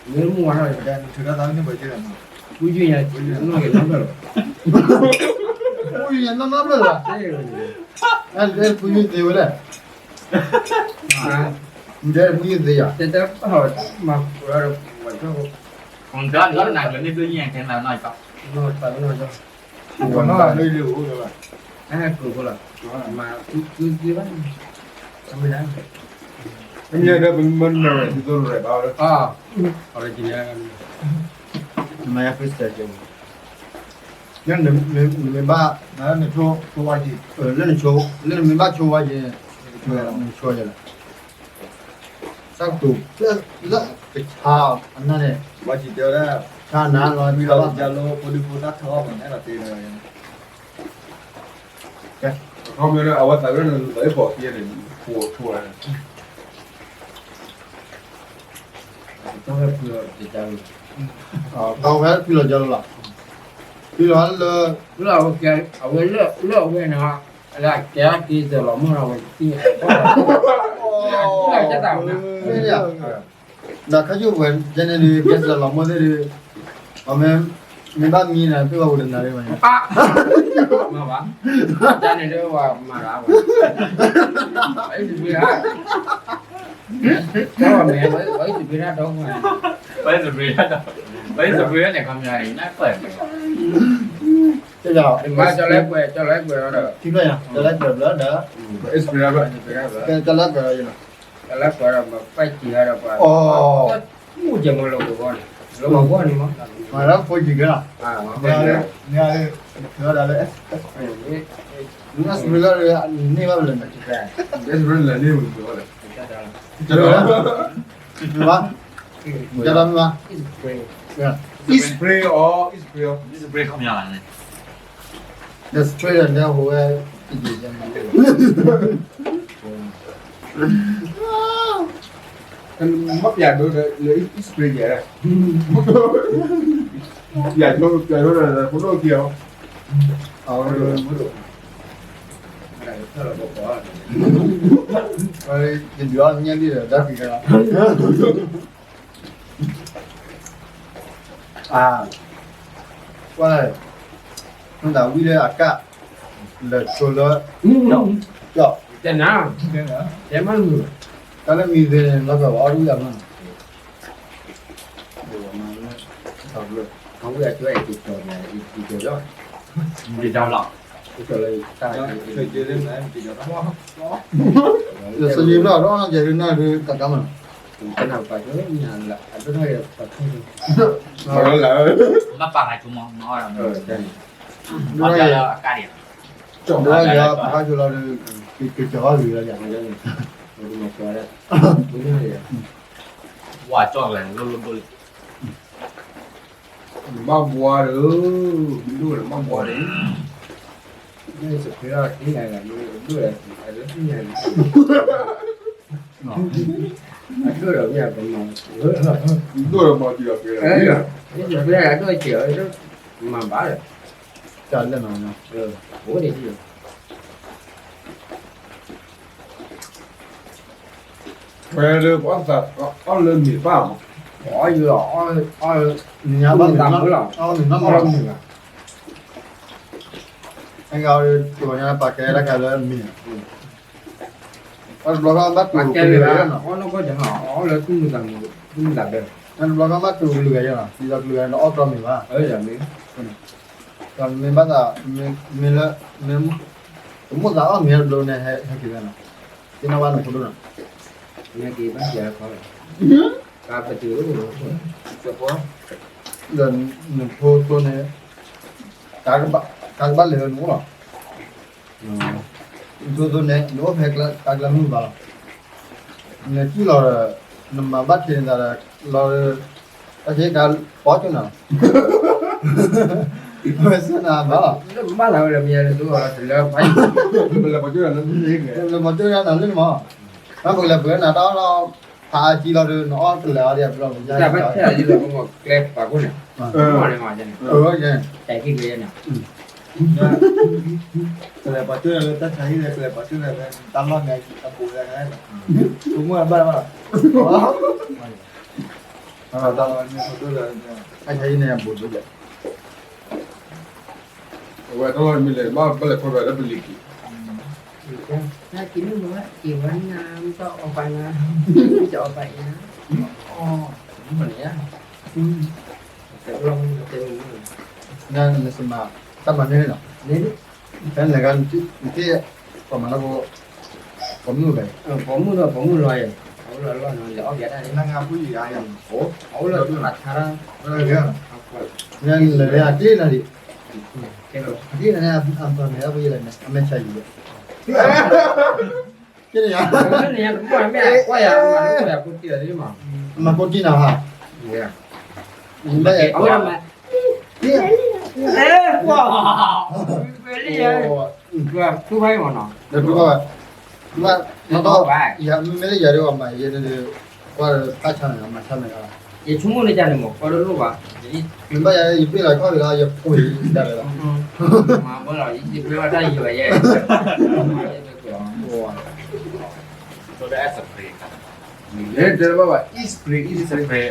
မ့ၢ်မုၢ်ဝါထီၣ်န့ၣ်, ပူၤယုၢ်ညါ, နီၢ်က့ၤနီၢ်ဖျၢၣ်လီၤ, ပူၤယုၢ်ညါနီၢ်နီၢ်ဖျၢၣ်လီၤ, အဲၣ်ဒိးပူၤယုၢ်သ့ဝဲလဲၣ်, မ့ၢ်တဲပူၤယုၢ်သ့ယၤ, တဲတဲပၢ်မၤ, ဝဲ, နၤကျၢၤန့ၣ် ဘျုးယဲၢ်ခဲနၤနီၢ်ကီၢ်, နီၢ်နီၢ်, အဲၣ်ကျၢၤဖိလီၤ, မၤ, သုသ့ဘၣ်, မ့ၢ်ဒၣ်, မ့ၢ်ဒၣ်ပမၤနၢၤဝဲ သုသရၢၣ်ဘၣ်ဝဲ, အီၤ, နမၤယါ freestyle ကဲ, လၢနမ့ၢ်ဘၣ်, နဆိ, ဆိဝါက့ၤ, လၢနဆိ, လၢနမ့ၢ်ဘၣ်ဆိဝါက့ၤ, နဆိယဲလီၤ, တၢ်ကတိၤ, လၢကဆါအီၤအနၢ်န့ၣ်, ဝါက့ၤတဲဝဲဒၣ်, ဆါနၤလီၤ, ဝံၤလီၤကလီ ဖိဒံဖိသၣ်ထီၣ် မၤန့ၣ်လီၤတ့ၢ်လီၤ, အခီပညီလၢအဝဲသးဝဲန့ၣ် သးအ့ၣ်ပိာ်ခံန့ၣ် ဖိထိၣ်န့ၣ်, တၢ်ဝဲဖုလီၤ, တၢ်ဝဲဖုလီၤကၢလီၤ, ဖုလီၤလၢ, လၢအဝဲကဲ, အဝဲလၢအဝဲန့ၣ်, လၢကဲက့ၤစၢၤလီၤမုၢ်လီၤဝဲ, လၢကဲသးဝဲ, ဒီးခါယိၣ်ဝဲကဲန့ၣ်ဒုး ကဲစၢၤလီၤမုၢ်သ့ၣ်ဒုး, အမ့ၢ်, မ့ၢ်ဘၣ်မံန့ၣ် ပ့ၢ်ဝဲဝဲတနၤရ့ၣ်ဝဲ, မ့ၢ်ဘၣ်, တၢ်န့ၣ်ဒုးဝဲမၤရၤဝဲ, အ့ၣ်စပ့ၤ, တၢ်ဝဲမ့ၢ်, အ့ၣ်စပ့ၤတၢ်ဒီ, အ့ၣ်စပ့ၤတၢ်, အ့ၣ်စပ့ၤန့ၣ် ခီပညီန့ၣ် နၢ်ကွဲး, မ့ၢ်ကၠီၤလဲကွဲး, ကၠီၤလဲကွဲးဒီး, ထံဖျၢၣ်ညါ, ကၠီၤလဲကွဲးဘျီဒီး, ကၠီၤလဲကွဲးဒီးယလီၤ, ကၠီၤလဲကွဲးဒီးပှၤ, မူကဲမီၤလီၤကဝီၤန့ၣ်, လီၤမၤကဝီၤန့ၣ်မး, မၤလၢဖိကံၤကဲလီၤ, မ့ၢ်, မ့ၢ်, လၢ, န့ၢ်ဘၣ်လၢ, န့ၢ်ဘၣ်, ဘၣ်, ကဲဘၣ်မ့ၢ်ဘၣ်, East Spring, East Spring အီၤ, East Spring အီၤ, East Spring ခီပညီန့ၣ် The Australia န့ၣ် ဟိဝဲ, မ့ၢ်ပျးဒိလၢ East Spring ယဲ, ပျးဒိ, ပျးဒိလၢ ဖိဒိၣ်ခံအီၤ, အဝဲ, ယဒုးအီၣ်ညၣ်လံဒီး တၢ်ဖံးတၢ်လီၤ အ, ကွၢ်, မ့ၢ်သးဝံၣ်လၢအကၣ်, လဲၤဆိလၢ, ကၠီၣ်, တဲနၤ, တဲမ့ၢ်မုာ်, တၢ်လၢမံၤသ့ၣ်န့ၣ် လီၤကီးအီၣ်ဒ်ယၤမးနီၤ, ယစံးဘျီၣ်ဒီး ယဲဒၣ်ဒ်တၢ်ကါမးနီၤ, ဘၣ်ပာ်ဂၤဆိလီၤဒီး ကၠီၤအီၣ်ဂ့ၤလီၤ, ဝါကၠီၣ်လဲၣ် လိၣ်လိၣ်ဒိၣ်လံ, နဘၣ်ဘှါဒီး, ဒိၣ်ဒီးဘၣ်ဘှါဒီး, ဒိၣ်ဒီးမ့ၢ်ပမၤ, ဒိၣ်ဒီးမၤတံၢ်ဒီးဖဲ, ဒိၣ်ဒီးမၤဘၣ်ဒီး, တၢ်လၢနီၤ, အိၣ်ဒံး ဝဲလၢပှၤသးအီၣ်လၢမ့ၤပၢ်မး, အီၣ်ယုာ်လီၤ, အီၣ်, အီၣ်, မ့ၤညါဘၣ်မ့ၤနီၢ်, အီၣ်မ့ၤနီၢ်မးလီၤ, အဂၤအီၤဒီး ကီၤညါပာ်ကဲတၢ်ခါလၢမ့ၤ, အီၣ်တဘျီဃီဘၣ်တူၢ်ကလုာ်ဂၤယဲၢ်နီၤ, အီၣ်လၢသူၣ်မုာ်သးမုာ်, တဘျီဃီဘၣ်တူၢ်ကလုာ်ဂၤယဲၢ်နီၤ, ဒ်သိးကလုာ်ဂၤန့ၣ် တအီၣ်တြီမ့ၤဘၣ်, မ့ၢ်ဘၣ်သး, မ့ၢ်လၢ, မ့ၢ်, တမိၣ်သးအီၣ်မ့ၤတဘျီန့ၣ် ဟဲက့ၤဝဲနီၤ, သ့ၣ်နီၣ်ဘၣ်နဖိဒိၣ်နီၤ, ကဘၣ်တုၤ, ဒီးနဖိသိန့ၣ်, ကါကဘၣ်လဲၤဝဲနအိၣ်လီၤ, နဖိသိန့ၣ် နအိၣ်ဖဲကါကျါမုၢ်ဘၣ်လီၤ, နစံၣ်လီၤဒီး, နမၤဘၣ်ထံးနသးဒီး, လီၤ, တၢ်ဆ့ကၤပီကၠိနၤလီၤ, မ့ၢ်စ့ၢ်နၤဘၣ်လီၤ, ဘၣ်လီၤဝဲဒီးမ့ၢ်ယၤတသိးလီၤ, ပလဲၤပီကၠိ, ပလဲၤပီကၠိနၤလၢနမၤ, ပကလဲၤပှ့ၤနၤတၢ်အီၣ်လီၤ, ဖးအါကံလီၤဒီး နအီၣ်တလဲၤအီၤဒီး ပလီၤ, ကျဲပာ်ခိၣ်န့ၣ်, ကလဲၤပီကၠိန့ၣ်, ကလဲၤပီကၠိလၢတၢ်ဆါဟံၣ်လၢ ကလဲၤပီကၠိလၢ တၢ်လီၢ်န့ၣ် အဘူးလၢ, ကမူဘၣ်ဘၣ်, တၢ်ဆါဟံၣ်န့ၣ်အဘူးဒိၣ်, အဝဲတၢ်လီၢ်မ့ၢ်လဲၤ ဘၣ်ပလဲၤခီဖျိလၢပလံၤက့ၤ က့ၤမ့ၢ်မ့ၢ်က့ၤဝဲနၤ မ့ၢ်တအီၣ်ပာ်နၤ, မ့ၢ်တအီၣ်ပာ်နၤ, အီၣ်, မ့ၢ်န့ၣ်, နစမး, တၢ်မၤန့ၢ်နီၤ, ဖဲနလဲၤဂၤနထံၣ်, ပှၤမၤလၢ, ပိာ်မုၣ်ဂၤ, ပိာ်မုၣ်ဒီးပိာ်မုၣ်လီၤယဲ, အလီၢ်လီၢ်နီၤ လဲၤအီၣ်ပယါတၢ်န့ၣ်, နငါဖူယံၤဧါ, အအိၣ်လၢအထါရၢ်, လဲၤအကျ့နၤဒံး, အကျ့နၤန့ၣ် အမၤမ့ၢ်အပယဲၢ်လဲၣ်န့ၣ် အမဲာ်ဆါယံၤယဲ, ကန့ၣ်ယါ, မၤကိးတံၢ်နၤဟါ, မ့ၢ်, ကွၢ်, သူဖဲမနီၤ, မ့ၢ်လၢယၤဒ်အီၤမၤယဲန့ၣ်ဒီး, ကွၢ်ဖးဆါန့ၣ် အမၤဆါန့ၣ်, ယဆိကမိၣ်န့ၣ်ကန့ၣ်မး ကွၢ်တလိၣ်ဘၣ်, မ့ၢ်ဘၣ်ယၤ ယပ့ၢ်လီၤခီၣ်လီၤ ယပှ့ၤတၢ်လီၤ, မၤဘၣ်လီၤ ယပ့ၢ်ဘၣ်တၢ်ယံၤဘၣ်ယဲ, တဲဘၣ်ဘၣ် eat spray, eat spray, eat spray,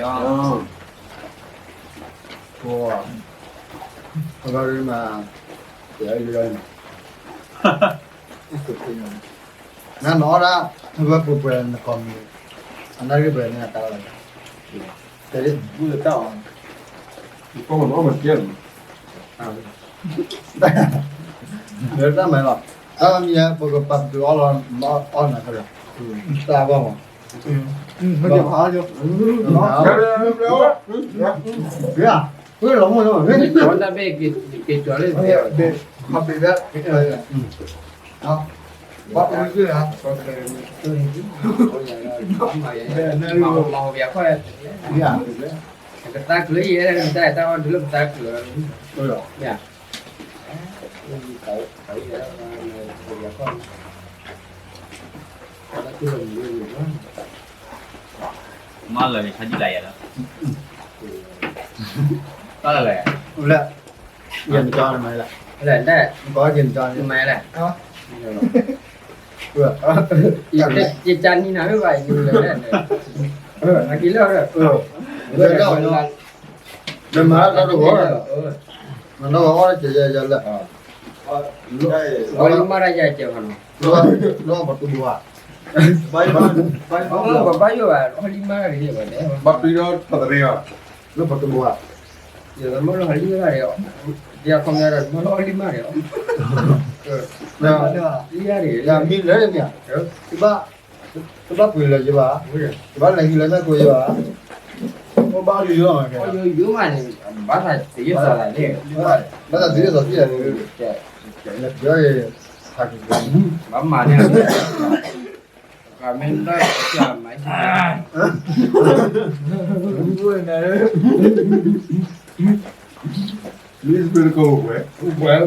အဂၤမၤ, နနအီၣ်ဒၣ်, ဝဲပှဲၤပှဲၤနကီၢ်မ့ၢ်, အနၣ်ရံၣ်ပှဲၤန့ၣ်အတၢ်လီၤ, တဲ, တၢ်မၤလီၤ, တၢ်မၤလီၤ, တၢ်မၤလီၤ, တၢ်မၤလီၤ, တၢ်ဘၣ်မး, တၢ်ဘၣ်မး, က့ၤကၠီလၢ, ဘၣ်ပူၤက့ၤ, ကသါကျုးယဲၢ်, တၢ်အီၣ်ဒုးလၢကသါကျုး, မၤလၢာ်န့ၣ် ဆါဒ်လဲၣ်ယၤလီၤ, တၢ်လၢာ်လဲၣ်, လၢ, ယမၤကၠီနမၤလဲၣ်, လၢာ်ဒၣ်, ကီၢ်ယမၤကၠီနမၤလဲၣ်, ယကၠီနံၤနၤမ့ၢ်ဘၣ်ယၤလဲၣ်, အက့ၤလၢ, မၤတၢ်တဂီၤ, မၤတၢ်တဂီၤအီၣ်တကဲယၤယၤလၢာ်, လီၤလံမါတၢ်ယၤကဲၤခီနီၤ, လီၤပှၤတူၢ်ဘိဧါ, ပှၤဘါယိၣ်ဘၣ် လီၤလံမါတၢ်န့ၣ်ဘၣ်န့ၣ်, ဘၣ်ပျံၤဒီးပသရ့ဘၣ်, လၢပှၤတူၢ်ဘိဧါ, ယမ့ၢ်လီၤလံမါတၢ်န့ၣ်, ယခီပညီဒီးမ့ၢ်လီၤလံမါတၢ်န့ၣ်, လံမါတၢ်န့ၣ်, မ့ၢ်လၢန့ၣ်မ့ၢ်ဧါ, ဘၣ် တဘၣ်ပှ့ၤလၢၤယဘၣ်, တဘၣ်လဲၤဟံးလၢတၢ်ကိးယဘၣ်, အိၣ်ဘၣ်ယိယိမးန့ၣ်, ဘၣ်သးသ့ယိၣ်သးသးန့ၣ်, ဘၣ်သးသ့ယိၣ်သးသးန့ၣ်, လဲၤပျီဟးက့ၤ, ဘၣ်မၤန့ၣ်, မ့ၢ်လၢမၤ, ဝဲ, လဲၤတဘၣ်ဟးက့ၤတဘၣ်,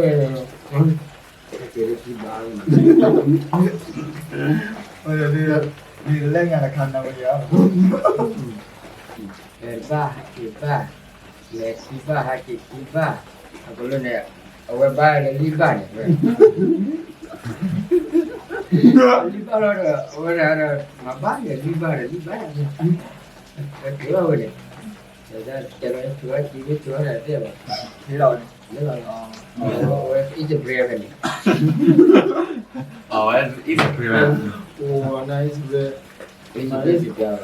လဲၤခံဘၣ်ဟးက့ၤခံဘၣ်, အကလၢန့ၣ်, အဝဲဘါလၢလံဘၣ်န့ၣ်, လံဘၣ်လီၤဒီး အဝဲဒၣ်ဒီး မၤဘၣ်ယဲလံဘၣ်ဒီးလံဘၣ်, ကဲလီၤဝဲန့ၣ်, ကဲလီၤထုးအီၣ်က့ၤ မ့ၢ်ထုးအီၣ်တၢ်တဲဘၣ်, လၢလီၤ, အဝဲ Instagram ဝဲန့ၣ်, အဝဲ Instagram, အိၣ် Instagram, Instagram,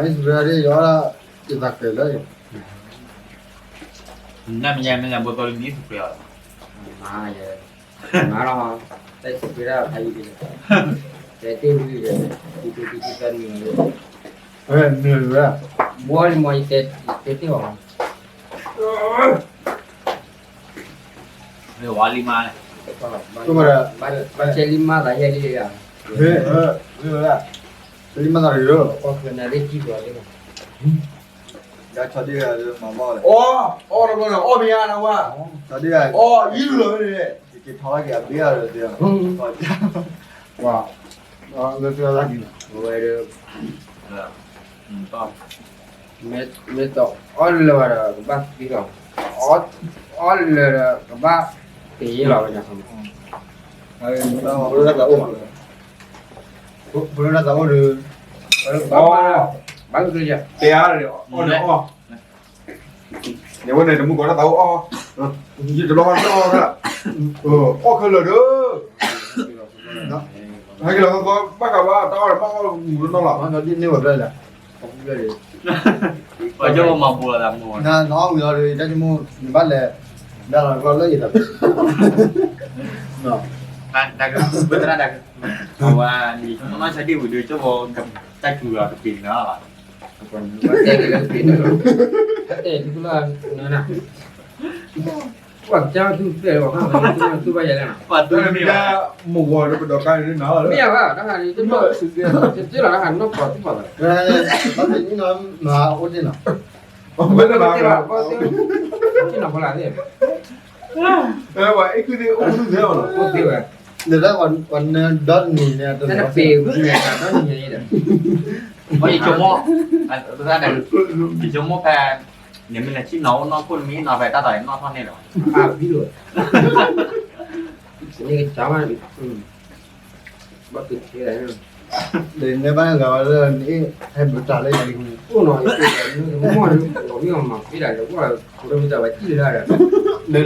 Instagram ဒ်ယီၤ, ယသးကဲၤလၢ, နမ့ၢ်ညါမ့ၢ်ညါဘိသီလံ Instagram လီၤ, မၤယဲ, မၤလီၤ, တၢ် Instagram ဒၣ်ဖးယံၤဒ်, တဲတ့ၢ်ဝံၤဒီး, တံတံတံတံတနံၤ, နွံဝဲ, ဘှီလံမီၤ ယတဲတ့ၢ်အီၤ, ဝါလံမါ, ဘၣ်ဆဲလံမါသးယဲလံဧါ, လံမါသးရ့ၤလီၤ, နရ့ၤကံၢ်ဘျီလံ, ဒီးဆီဒံၣ်ဂၤမၤဘၣ်လဲၣ်, အီၣ်တဘျီန့ၣ် အီၣ်မ့ၢ်ဧါနဝဲ, အီၣ်ယံၤလီၤန့ၣ်, က့ၤထီၣ်က့ၤအဘ့ၣ်အီၤဒီး, ပှၤ, လၢသ့ၣ်လၢက့ၤန့ၣ်, ဝဲဒီး, မ့ၢ်တအီၣ်လၢၤဘၣ်ဒီး ကဘၣ်သံလီၤ, အီၣ်လၢၤဒီးကဘၣ်သံလီၤ, ဖိလၢတၢ်သးအိၣ်မး, ဖိလၢတၢ်သးအိၣ်ဒီး, ဘၣ်ကကျၢၤ, တဲအါဒီး, အီၣ်န့ၣ်အီၣ်, န့ၣ်ဝဲန့ၣ် တမူကီၢ်တၢ်သးအိၣ်အီၣ်, ယတဘျီဘၣ်တအီၣ်, အီၣ်ခဲလၢာ်ဒီး, ဟဲက့ၤလီၤသီသီ ဘၣ်ဃးဘၣ်တၢ်အီၣ်ဒီး ဘၣ်အီၣ်မူးတနီၤလီၤ, ဒ်န့ၣ်ဝဲဘျီလဲၣ်, ပှၤကမၤပူၤလီၤသးမူး, နအီၣ်ဝံၤလီၤဒီး တၢ်ဆိကမိၣ် နဘၣ်လဲၤ, ဘၣ်လီၤကီၢ်လၢယသး, တၢ်, ဝဲသရၣ်တၢ်, အဝဲ, နဆိကမိၣ်နီၢ်ဆါဒံၣ်ဝံၤဒီး ကၠိဖိ, တၢ်စူၤလီၤကပ့ၤန့ၣ်လီၤ, တဲက့ၤလၢကပ့ၤန့ၣ်လီၤ, တဲက့ၤလၢနနၤ ပှၤကစၢ်သူၣ်သဲးလီၤ, သူၣ်ဘၣ်ယဲလဲၣ်နီၤ, ပှၤသူၣ်မ့ၢ်ဘၣ်, မိၢ်ဂီၤဒီးပဒိးကါန့ၣ်နီၤ, မ့ၢ်ဘၣ်, တၢ်ခါန့ၣ် တလီၤ, တလီၤတၢ်ခါနီၢ်ကီၢ်သူၣ်ဘၣ်, ဘၣ်သ့ၣ်နီၢ်မၤအိၣ်ဒ်နီၤ, ဝဲတဘၣ်, တနီၤဖီလာ်သ့ၣ်, ဝဲအ့ၣ်ကုသ့ၣ်အိၣ်သ့ၣ်ဝဲလီၤ, အိၣ်သ့ၣ်ဝဲ, ဒီးပှၤနၢဒီတနံၤန့ၣ်, တနံၤန့ၣ်ဒီး, ယဆိကမိၣ်, ယဆိကမိၣ်ဖဲ, နမ့ၢ်လဲၤဆ့ၣ်နီၤအိၣ်နီၢ်ခိၣ် နမ့ၢ်နီၤဖဲတၢ်တီၤန့ၣ် နီၢ်ထီၣ်န့ၣ်လီၤ, အါဖံလိာ်, န့ၣ်ကစၢ်မး, ဘၣ်က့ၤခဲလၢာ်, ဒီးနဘၣ်ဂၤဝဲလၢနအ့ၣ်ဟဲဘုးတၢ်လၢယၤလံ, အိၣ်နီၤ, မ့ၢ်မၤဖံးဒၣ်ဒီး ဝဲခိၣ်ဒီမ့ၢ်တၢ်ဝဲထံၣ်လၢဒၣ်, နလၢ,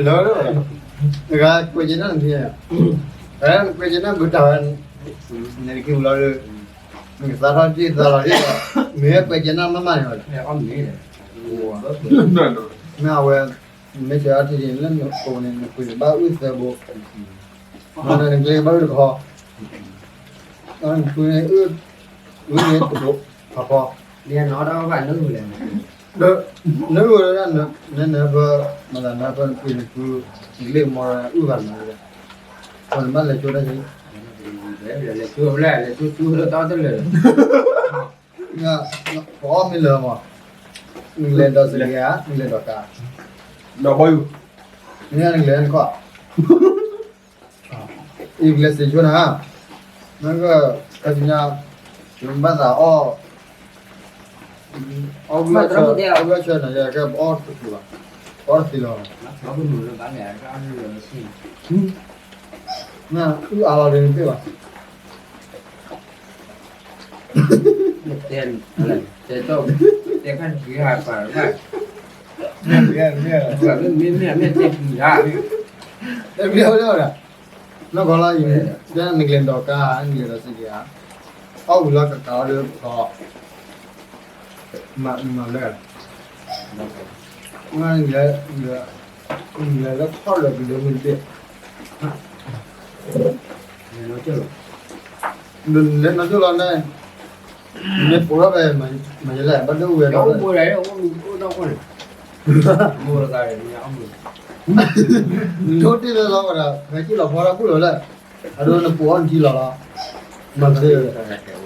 နဂၤကွဲးကဲနၢ်နဖံ, နကွဲးကဲနၢ်ဘုးတၢ်ဝဲ, နက့ၤဝံၤလီၤဒီး, နကသါထီၣ်တ့ၢ်သါလီၤတ့ၢ်, မ့ၢ်ကွဲးကဲနၢ်မးမးန့ၣ်, မ့ၢ်အဝဲ, မ့ၢ်ဆၢအါထံၣ်လၢနကိးန့ၣ် နကွံာ်န့ၣ်ဘၣ်အုၣ်သၢဘိ, နကျဲဘၣ်အုၣ်တခီ, နကွံာ်န့ၣ်အုၣ်, အုၣ်န့ၣ်တဘိ, ဖးဖီ, ဒီး, နအုၣ်ဝဲဒၣ်, နနၢဖၢ, မၤသးနၢဖၢနကွံာ်န့ၣ်ကွံာ်, နကလ့ၣ်မီၤအုၣ်ဂၤမး, နဘၣ်လဲၤကၠိတၢ်ဆံ, လဲၤကၠိတၢ်တလၢာ်, ပအီၣ်မ့ၢ်လၢမး, နလဲၤဒီးစကဲဧါ, နလဲၤဒီးကါ, ဒီးဘီယူၤ, နလဲၤနခီၣ်, ယကလဲၤစံးဆိနၤ, နက, ကသ့ၣ်ညါ, ယဘၣ်သးအီၣ်, အီၣ်ဘၣ်ဆၢနၤ ယကပအီၣ်တသ့ဘၣ်, ပအီၣ်တသ့လီၤ, နအုၣ်အါလီၤဒီးနပ့ၢ်ဘၣ် တဲ, တဲခါတံၤဟးပာ်ဘၣ်, မ့ၢ်မ့ၢ်မ့ၢ်တဲတံၤဟး, တမ့ၢ်ဝဲဒၣ်, နီၢ်ကီၢ်လီၤ, နကလဲၤဒိးကါ, နကလဲၤဒိးစံးက့ၤဧါ, အီၣ်ဝံၤလီၤကကးအီၤဒီး, မၤလၢ, လဲၤလၢထီၣ်လၢပဒိမုၢ်တဘ့ၣ်, လဲၤနီၢ်ကၠိၣ်လီၤန့ၣ်, မ့ၢ်ပိာ်ထီၣ်ဖဲ, မၤယလဲၣ် ဘၣ်ဒိဝဲဒီး, ထိၣ်တ့ၢ်လၢလီၤဝဲဒၣ် ဖဲကံၣ်လီၤဖီထီၣ်ဘူၣ်လီၤလၢ, အဒိနပိာ်အီၣ်နထံလီၤလီၤ, မၤသ့ဝဲ,